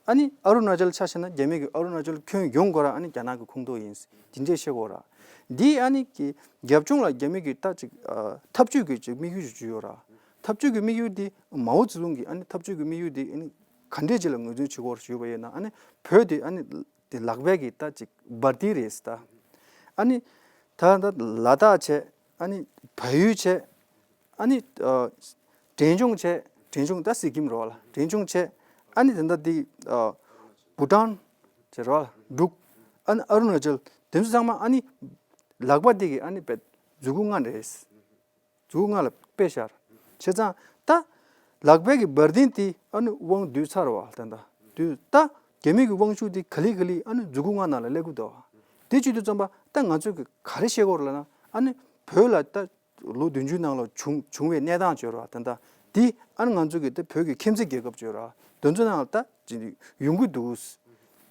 ཨ་ནི་ཨ་རུ་ན་ཅལ་ཆ་བཞག་ན་རྒྱ་མི་གིས་ཨ་རུ་ན་ཅལ་ཁྱོན་ཡོངས་སྐོར་ཨ་ནི་རྒྱ་ནག་གི་ཁོངས་གཏོགས་ཡིན། དེ་འདྲས་བཤད་ཀྱི་ཡོད་ར། འདི་ཨ་ནི་གི་རྒྱབ་ལྗོངས་ལ་རྒྱ་མི་གིས་ད་ཅིག་ཨ་འཐབ་ཇུས་ཀྱི་ཅིག་དམིགས་ཡུལ་ཞིག་ཡོད་ར། འཐབ་ཇུས་ཀྱི་དམིགས་ཡུལ་འདི་མའོ་ཙེ་ཏུང་གིས་ཨ་ནི་འཐབ་ཇུས་ཀྱི་དམིགས་ཡུལ་འདི་ཨ་ནི་ག་འདྲས་ཅིག་ལ་ངོས་འཛིན་བྱེད་ཀྱི་ཡོད་ར་ཞུས་པ་ཡིན་ན་ཨ་ནི་བོད་དེ་ཨ་ནི་དེ་ལག་པའི་གི་ད་ཅིག་འབར་མདེལ་རེད་ད། ཨ་ནི་ད་ད་ལ་དྭགས་བྱས། ཨ་ནི་བལ་ཡུལ་བྱས། ཨ་ནི་ཨ་འབྲས་ལྗོངས་བྱས། འབྲས་ལྗོངས་ད་སི་ཀིམ་རེད་བ་ལ། འབྲས་ལྗོངས་བྱས། ཨ་ནི་དེ་འདྲ་འདི་ཨ་བྷུ་ཊཱན་བྱས་རེད་བ་ལ། འབྲུག་ཨ་ནི་ཨ་རུ་ན་ཅལ་དེ་ཚོ་ཚང་མ་ཨ་ནི་ལག་པ་འདི་གི་ཨ་ནི་པད་མཛུ་གུ་ལྔ་རེད། མཛུ་གུ་ལྔ་ལ་དཔེ་བཞག་བྱས་ཙང་ད་ལག་པའི་གི་འབར་མདེལ་དེ་ཨ་ནི་དབང་བསྡུས་ཚར་བ་ད་ད་དུས་ད་རྒྱ་མི་གི་དབང་ཤུགས་དེ་ག་ལེ་ག་ལེ་ཨ་ནི་མཛུ་གུ་ལྔ་ནང་ལ་སླེབས་ཀྱི་འདུག་དེ་བྱེད་དུས་ཙམ་པ་ད་ང་ཚོས་གི་ག་རེ་བཤད་ཀྱི་ཡོད་རེད་ལབ་ན་ཨ་ནི་བོད་ལ་ད་ལོ་བདུན་ཅུའི་ནང་ལ་བྱུང་བྱུང་བའི་གནས་སྟངས་བརྗོད་ར་ད་ད་དེ་ཨ་ནི་ང་ཚོ་གི་ད་བོད་ཀྱི་ཁྱིམ་མཚེས་རྒྱལ་ཁབ་བརྗོད་ར་དེ་ཚོ་ནང་ལ་ད་ཅིག་ཡོང་གི་འདུག་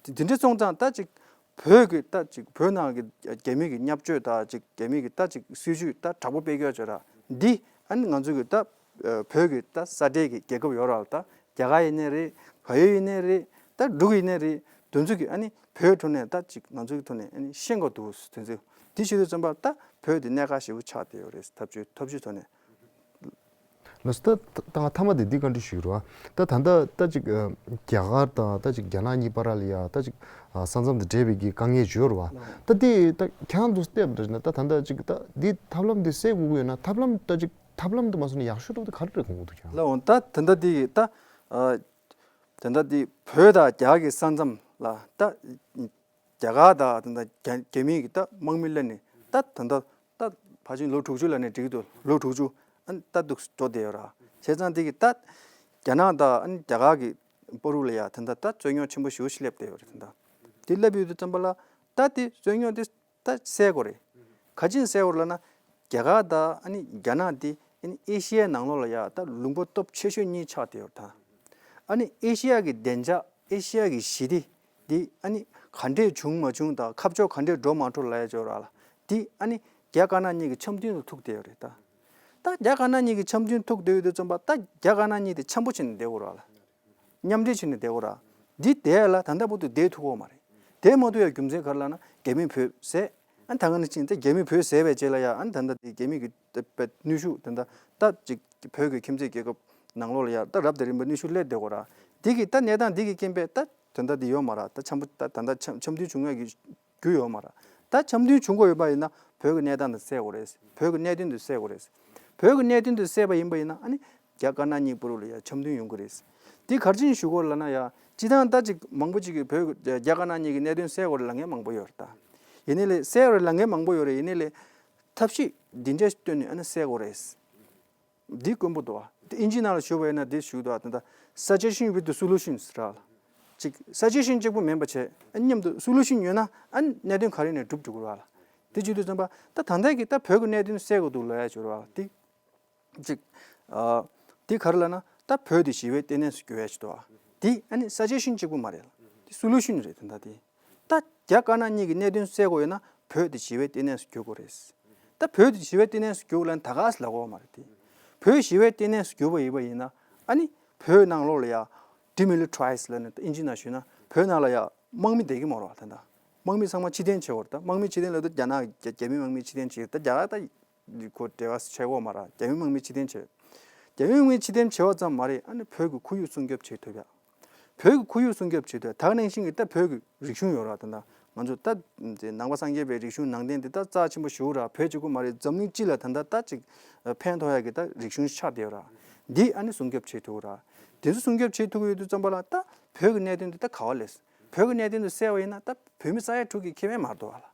དེ་དེ་འདྲ་སོང་ཙང་ད་ཅིག་བོད་ཀྱི་ད་ཅིག་བོད་ནང་གི་རྒྱ་མི་གི་བརྙས་བཅོས་ད་ཅིག་རྒྱ་མི་གི་ད་ཅིག་སྲིད་ཇུས་ད་དྲག་པོ་སྤེལ་རྒྱུ་བརྗོད་ར་འདི་ཨ་ནི་ང་ཚོ་གི་ད་བོད་ཀྱི་ད་ས་འབྲེལ་གྱི་རྒྱལ་ཁབ་ཡོད་ར་ད། རྒྱ་གར་ཡིན་ནའི་རེད། བལ་ཡུལ་ཡིན་ནའི་རེད། ད་འབྲུག་ཡིན་ནའི་རེད། དེ་ཚོ་གིས་ཨ་ནི་བོད་ཐོག་ནས་ད་ཅིག་ང་ཚོའི་ཐོག་ནས་ཨ་ནི་ཤེས་དགོས་འདུག་དེ་ཚོ་དེ་བྱེད་དུས་ཙམ་པ་ད་བོད་དེ་གནད་འགག་ཞེ་པོ་ཆགས་བསྡད་ཡོད་རེད། འཐབ་ཇུས་འཐབ་ཇུས་ཐོག་ནས། ལགས་སོ། ད་ད་ང་མཐའ་མ་དེ་འདི་བཀའ་འདྲི་ཞུ་རོགས། ད་ད་ལྟ་ད་ཅིག་ཨ་རྒྱ་གར་དང་ད་ཅིག་རྒྱ་ནག་གཉིས་བར་ལ་ཡ་ད་ཅིག་ཨ་ས་མཚམས་དང་འབྲེལ་བའི་གི་དཀའ་ངལ་ཡོད་རེད་བ། ད་དེ་ད་ཁྱེད་རང་ཚོ་བལྟས་པ་འདྲ་ན་ད་ད་ལྟ་ཅིག་ད་འདི་ཐབས་ལམ་འདི་སེལ་དགོས་ཀྱི་ཡོད་ན། ཐབས་ལམ་ད་ཅིག་ཐབས་ལམ་དུ་མ་སོང་ན་ཡག་ཤོས་འདྲ་བོ་དེ་ག་རེ་རེད་དགོངས་ཀྱི་འདུག་ཁྱེད་རང་། ལགས་འོང་། ད་ད་ལྟ་དེ་ད་ཨ་ད་ལྟ་དེ་བོད་དང་རྒྱ་གི་ས་མཚམས་ལ་ད་རྒྱ་གར་དང་ད་ལྟ་རྒྱ་རྒྱ་མི་གི་ད་དམག་མི་སླེབས་ནས་ད་ད་ལྟ་ད་ཕལ་ཆེར་ལོ་དྲུག་ཅུ་ལབ་ནས་འགྲིག་གི་འདུག་ལོ་དྲུག་ཅུ་ཨ་ནི་ད་འདུག་འགྲོ་བསྡད་ཡོད་ར། བྱས་ཙང་དེ་གི་ད་རྒྱ་ནག་དང་ཨ་ནི་རྒྱ་གར་གི་བར་ལ་ཡ་ད་ལྟ་ད་རྩོད་རྙོག་ཆེན་པོ་ཞེ་པོ་ཞིག་སླེབས་བསྡད་ཡོད་རེད། ད་ལྟ་དེ་སླེབས་ཡོད་དུས་ཙམ་པ་ལ་ད་དེ་རྩོད་རྙོག་དེ་ད་སེལ་དགོས་རེད། ག་ཅིན་སེལ་དགོས་རེད་ལབ་ན། རྒྱ་གར་དང་ཨ་ནི་རྒྱ་ནག་འདི་ཨ་ནི་ཨེ་ཤི་ཡའི་ནང་ལོགས་ལ་ཡ་ད་ལུང་པ་སྟོབས་ཆེ་ཤོས་གཉིས་ཆགས་བསྡད་ཡོད་རེད་ད། ཨ་ནི་ཨེ་ཤི་ཡ་གི་བདེ་འཇགས། ཨེ་ཤི་ཡ་གི་ཞི་བདེ་འདི་ཨ་ནི་ག་འདྲས་བྱུང་མ་བྱུང་དང་ཁ་ཕྱོགས་ག་འདྲས་འགྲོ་མ་འགྲོ་ལབ་ཡ་ཅིག་ཡོད་རེད་ལ། འདི་ཨ་ནི་རྒྱ་དཀར་ནག་གཉིས་ཀྱི་འཆམ་མཐུན་ལ་ཐུག་བསྡད་ཡོད་རེད་ད། ད་རྒྱ་དཀར་ནག་གཉིས་ཀྱི་འཆམ་མཐུན་ཐུག་བསྡད་ཡོད་དུས་ཙམ་པ་ད་རྒྱ་དཀར་ནག་གཉིས་དེ་འཆམ་པོ་བྱས་ནས་བསྡད་དགོས་རེད་ལ། མཉམ་འབྲེལ་བྱས་ནས་བསྡད་དགོས་ར། འདི་བསྡད་ལ་ད་ལྟ་བར་དུ་བསྡད་ཐུབ་ཀྱི་ཡོད་མ་རེད། བསྡད་མ་ཐུབ་ཡ་རྒྱུ་མཚན་ག་རེ་ལབ་ན་རྒྱ་མི་བོད་བསད། ཨ་ད་ག་ནང་བཞིན་ད་རྒྱ་མི་བོད་བསད་པའི་རྗེས་ལ་ཡ་ཨ་ད་ལྟ་དེ་རྒྱ་མི་གི་ད་པའི་གནོན་ཤུགས་ད་ལྟ་ད་ཅིག་བོད་ཀྱི་ཁྱིམ་མཚེས་རྒྱལ་ཁབ་ནང་ལོགས་ལ་ཡ་ད་རབ་དང་རིམ་པ་གནོན་ཤུགས་སླེབས་བསྡད་ཀྱི་ཡོད་ར། འདི་གི་ད་གནས་སྟངས་འདི་གི་རྐྱེན་པས་ད་ད་ལྟ་འདི་ཡོད་མ་ར། ད་འཆམ་པོ་ད་ད་ལྟ་འཆམ་འཆམ་མཐུན་བྱུང་ཡ་གི་རྒྱུ་ཡོད་མ་རེད། ད་འཆམ་མཐུན་བྱུང་དགོས་ཡོད་པ་ཡིན་ན་བོད་ཀྱི་གནས་སྟངས་དེ་སེལ་དགོས་རེད། བོད་ཀྱི་གནད་དོན་དེ་སེལ་དགོས་རེད། བོད་ཀྱི་གནད་དོན་དེ་སེལ་བ་ཡིན་པ་ཡིན་ན་ཨ་ནི་རྒྱ་དཀར་ནག་གཉིས་བར་ལ་ཡ་འཆམ་མཐུན་ཡོང་གི་རེད། འདི་ག་རེ་བྱས་ནས་ཞུ་དགོས་ལབ་ན་ཡ། སྤྱིར་བཏང་ད་ཅིག་མང་པོ་ཅིག་གིས་བོད་ཀྱི་རྒྱ་དཀར་ནག་གཉིས་ཀྱི་གནད་དོན་སེལ་དགོས་རེད་ལབ་མཁན་མང་པོ་ཡོད་རེད་ད། ཡིན་ནའི་ལས་སེལ་དགོས་རེད་ལབ་མཁན་མང་པོ་ཡོད་རེད། ཡིན་ནའི་ལས་ཐབས་ཤེས་འདི་འདྲས་བཏོན་ནས་ཨ་ནི་སེལ་དགོས་རེད། འདི་དཀོན་པོ་འདུག་བ། དེ་ཨིན་ཇི་ནང་ལ་ཞུ་བ་ཡིན་ན་འདི་ཞུ་འདུག་བ། ད་ལྟ་suggestion with the solutions ཟེར་བ་ལ། ཅིག་suggestion གཅིག་པུ་མིན་པ་བྱས། ཨ་མཉམ་དུ་solution ཡོད་ན་ཨ་གནད་དོན་ག་རེ་ནས་འགྲུབ་འགྲོ་གི་རེད་བ་ལ། དེ་བྱེད་དུས་ཙམ་པ་ད་ད་ལྟ་གི་ད་བོད་ཀྱི་གནད་དོན་སེལ་དགོས་འདུག་ལབ་ཡ་ཅིག་ཡོད་རེད་བ་ལ། དེ་ཅིག་ཨ་དེ་ག་རེ་ལབ་ན་ད་བོད་དེ་ཞི་བའི་ལྟེ་གནས་སུ་འགྱུར་ཡ་ཅིག་འདུག་བ། དེ་ཨ་ནི་suggestion གཅིག་པུ་མ་རེད་ལ། དེ་solution རེད་ད་ལྟ་དེ། ད་རྒྱ་དཀར་ནག་གཉིས་ཀྱི་གནད་དོན་སེལ་དགོས་ཡོད་ན་བོད་དེ་ཞི་བའི་ལྟེ་གནས་སུ་འགྱུར་དགོས་རེད། ད་བོད་དེ་ཞི་བའི་ལྟེ་གནས་སུ་འགྱུར་ལབ་ན་ད་ག་སེ་ལབ་དགོས་མ་རེད་དེ། བོད་ཞི་བའི་ལྟེ་གནས་སུ་འགྱུར་བ་ཡིན་པ་ཡིན་ན་ཨ་ནི་བོད་ནང་ལོགས་ལ་ཡ་demilitarize ལབ་ནས་ད་ཨིན་ཇི་ནང་ཞུས་ན་བོད་ནང་ལ་ཡ་དམག་མི་བསྡད་ཀྱི་མ་རེད་བ། ད་ད་དམག་མི་ཚང་མ་ཕྱིར་འཐེན་བྱེད་དགོས་རེད། ད་དམག་མི་ཕྱིར་འཐེན་ལབ་དུས་རྒྱ་ནག་རྒྱ་རྒྱ་མི་དམག་མི་ཕྱིར་འཐེན་བྱེད། ད་རྒྱ་གར་ད་ཁོ་འབྲེལ་བ་བྱེད་དགོས་མ་རེད། རྒྱ་མི་དམག་མི་ཕྱིར་འཐེན་བྱེད། རྒྱ་མི་དམག་མི་ཕྱིར་འཐེན་བྱེད་པ་ཙམ་མ་རེད། ཨ་ནི་བོད་ཀྱི་ཁོར་ཡུག་སྲུང་སྐྱོབ་བྱེད་ཐུབ་ཡ། བོད་ཀྱི་ཁོར་ཡུག་སྲུང་སྐྱོབ་བྱེད་དུས་ད་ག་ནང་བཞིན་གྱི་ད་བོད་ཀྱི་རིག་གཞུང་ཡོད་ར། ད་ད་ང་ཚོ་ད་ནང་པ་སངས་རྒྱས་པའི་རིག་གཞུང་ནང་བསྟན་འདི་ད་རྩ་ཆེན་པོ་ཞེ་པོ་ར། བོད་གཅིག་པུ་མ་རེད། འཛམ་གླིང་སྤྱི་ལ་ད་ད་ད་ཅིག་ཕན་ཐོགས་ཡ་གི་ད་རིག་གཞུང་ཆགས་བསྡད་ཡོད་ར། འདི་ཨ་ནི་སྲུང་སྐྱོབ་བྱེད་ཐུབ་ར། དེ་ཚོ་སྲུང་སྐྱོབ་བྱེད་ཐུབ་ཀྱི་ཡོད་དུས་ཙམ་པ་ལ་ད་བོད་ཀྱི་གནད་དོན་འདི་ད་ག་བ་ལས། བོད་ཀྱི་གནད་དོན་འདི་སེལ་བ་ཡིན་ན་ད་བོད་མི་ས་ཡ་དྲུག་གི་ཁེ་ཕན་མ་གཏོགས་བ་ལ།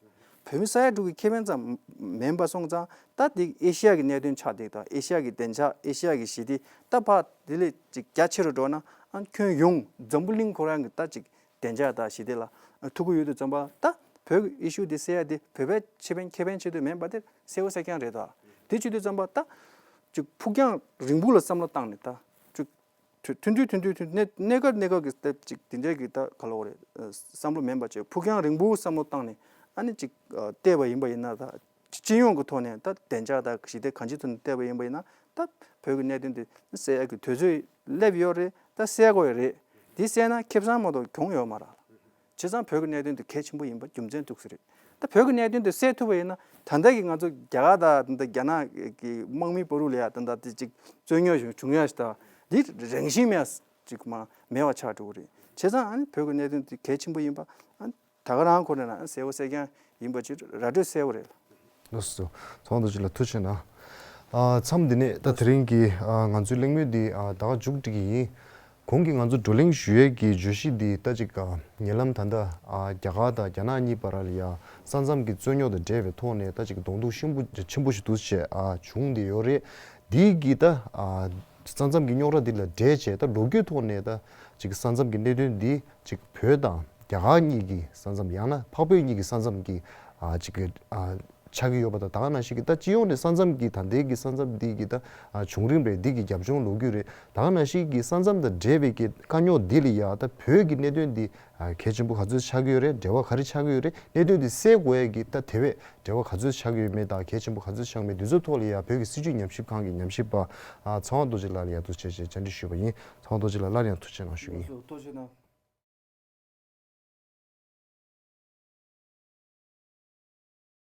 བོད་མི་ས་ཡ་དྲུག་གི་ཁེ་ཕན་ཙམ་མིན་པ་སོང་ཙང་ད་འདི་ཨེ་ཤི་ཡ་གི་གནད་དོན་ཆགས་འདུག་ད་ཨེ་ཤི་ཡ་གི་བདེ་འཇགས། ཨེ་ཤི་ཡ་གི་ཞི་བདེ་ད་ཕར་དེ་ལས་ཅིག་རྒྱ་ཆེ་རུ་འགྲོ་ན་ཨ་ཁྱོན་ཡོངས་འཛམ་བུ་གླིང་ཁོ་རང་གི་ད་ཅིག་བདེ་འཇགས་དང་ཞི་བདེ་ལ་ཐུག་གི་ཡོད་དུས་ཙམ་པ་ད་བོད་ཀྱི་ཨི་ཤུ་འདི་སེལ་ཡ་འདི་བོད་པའི་ཁེ་ཕན་ཁེ་ཕན་ཆེད་དུ་མིན་པ་དེ་གསལ་པོ་གསལ་རྐྱང་རེད་ད། དེ་བྱེད་དུས་ཙམ་པ་ད་ཅིག་ཕུགས་རྒྱང་རིང་པོ་ལ་བསམ་བློ་བཏང་ནས་ད་ཅིག་མཐུན་སྒྲིལ་མཐུན་སྒྲིལ་མཐུན་སྒྲིལ་གནས་གནས་སྐབས་གནས་སྐབས་ཀྱི་ད་ཅིག་དེ་འདྲའི་གི་ད་ག་ལབ་དགོས་རེད། བསམ་བློ་མིན་པ་བྱས་ཕུགས་རྒྱང་རིང་པོ་བསམ་བློ་བཏང་ནས་ཨ་ནི་ཅིག་བལྟས་པ་ཡིན་པ་ཡིན་ན་ད་སྤྱི་ཡོངས་ཀྱི་ཐོག་ནས་ད་བདེ་འཇགས་དང་ཞི་བདེ་གང་ཅིའི་ཐོག་ནས་བལྟས་པ་ཡིན་པ་ཡིན་ན་ད་བོད་ཀྱི་གནད་དོན་དེ་སེལ་ཡག་གི་དུས་ཚོད་སླེབས་ཡོད་རེད། ད་སེལ་དགོས་ཡོད་རེད། དེ་སེལ་ན་ཁེ་བཟང་མ་གཏོགས་གྱོང་ཡོད་མ་རེད། བྱས་ཙང་བོད་ཀྱི་གནད་དོན་དེ་གལ་ཆེན་པོ་ཡིན་པ་རྒྱུ་མཚན་འདུག་ས་རེད། ད་བོད་ཀྱི་གནད་དོན་དེ་སེལ་ཐུབ་པ་ཡིན་ན་ད་ལྟ་གི་ང་ཚོ་རྒྱ་གར་དང་ད་ལྟ་རྒྱ་ནག་གི་དམག་མི་བར་ལ་ཡ་ད་ལྟ་དེ་ཅིག་རྩོད་རྙོག་བྱུང་ཡ་ཞིག་དང་འདི་རང་བཞིན་མེད་ཅིག་མ་མེད་པ་ཆགས་འགྲོ་གི་རེད། བྱས་ཙང་ཨ་ནི་བོད་ཀྱི་གནད་དོན་དེ་གལ་ཆེན་པོ་ཡིན་པ་ཨ་ནི་ད་ག་རང་ཁོ་ན་ན་གསལ་པོ་གསལ་རྐྱང་ཡིན་པ་ཅིག་ར་སྤྲོད་གསལ་པོ་རེད། ལགས་སོ། ཚོགས་གཙོ་རྡོ་རྗེ་ལགས་ཐུགས་རྗེ་གནང་། ཨ་མཚམས་འདི་ནས་ད་དེ་རིང་གི་ཨ་ང་ཚོའི་གླེང་མོལ་འདི་ཨ་ད་ག་མཇུག་སྒྲིལ་གྱི་ཡིན། གོང་གི་ང་ཚོ་བགྲོ་གླེང་ཞུ་ཡས་ཀྱི་བརྗོད་གཞི་འདི་ད་ཅིག་ཨ་ཉེ་ལམ་ད་ལྟ་ཨ་རྒྱ་གར་དང་རྒྱ་ནག་གཉིས་བར་ལ་ཡ་ས་མཚམས་ཀྱི་རྩོད་རྙོག་དང་འབྲེལ་བའི་ཐོག་ནས་ད་ཅིག་གདོང་ཐུག་ཆེན་པོ་ཆེན་པོ་ཞིག་འདུག་བྱས་ཨ་བྱུང་བསྡད་ཡོད་རེད། འདི་གི་ད་ཨ་ས་མཚམས་ཀྱི་རྙོག་དྲ་འདི་ལ་འབྲེལ་བྱས་ད་ལོ་རྒྱུས་ཐོག་ནས་ད་ཅིག་ས་མཚམས་ཀྱི་གནད་དོན་འདི་ཅིག་བོད་དང་རྒྱ་གར་གཉིས་ཀྱི་ས་མཚམས་ཡང་ན་འཕགས་བོད་གཉིས་ཀྱི་ས་མཚམས་ཀྱི་ཨ་ཅིག་གི་ཨ་ཆགས་ཀྱི་ཡོད་པ་དང་ད་ག་ནང་བཞིན་གྱི་ད་སྤྱི་ཡོངས་ནས་ས་མཚམས་ཀྱི་ད་ལྟའི་གི་ས་མཚམས་འདི་གི་ད་ཨ་བྱུང་རིམ་རེད། འདི་གི་རྒྱབ་ལྗོངས་ལོ་རྒྱུས་རེད། ད་ག་ནང་བཞིན་གྱི་ས་མཚམས་དང་འབྲེལ་བའི་གི་དཀའ་རྙོག་འདི་ལ་ཡ་ད་བོད་ཀྱི་གནད་དོན་འདི་ཨ་གལ་ཆེན་པོ་ག་ཚོད་ཆགས་ཀྱི་ཡོད་རེད། འབྲེལ་བ་ག་རེ་ཆགས་ཀྱི་ཡོད་རེད། གནད་དོན་འདི་སེལ་དགོས་ཡས་ཀྱི་ད་དེ་བས་འབྲེལ་བ་ག་ཚོད་ཆགས་ཀྱི་ཡོད་མེད་དང་གལ་ཆེན་པོ་ག་ཚོད་ཆགས་མེད་འདི་ཚོའི་ཐོག་ལ་ཡ་བོད་ཀྱི་སྲིད་བྱུས་ཉམས་ཞིབ་ཁང་གི་ཉམས་ཞིབ་པ་ཨ་ཚངས་དབང་རྡོ་རྗེ་ལགས་ལ་ཡ་ཐུགས་རྗེ་ཆེ་ཞེས་བཅར་འདྲི་ཞུས་པ་ཡིན། ཚངས་དབང་རྡོ་རྗེ་ལགས་སླར་ཡང་ཐུགས་རྗེ་གནང་ཞུ་གི་ཡིན། ཐུགས་རྗེ་གནང་།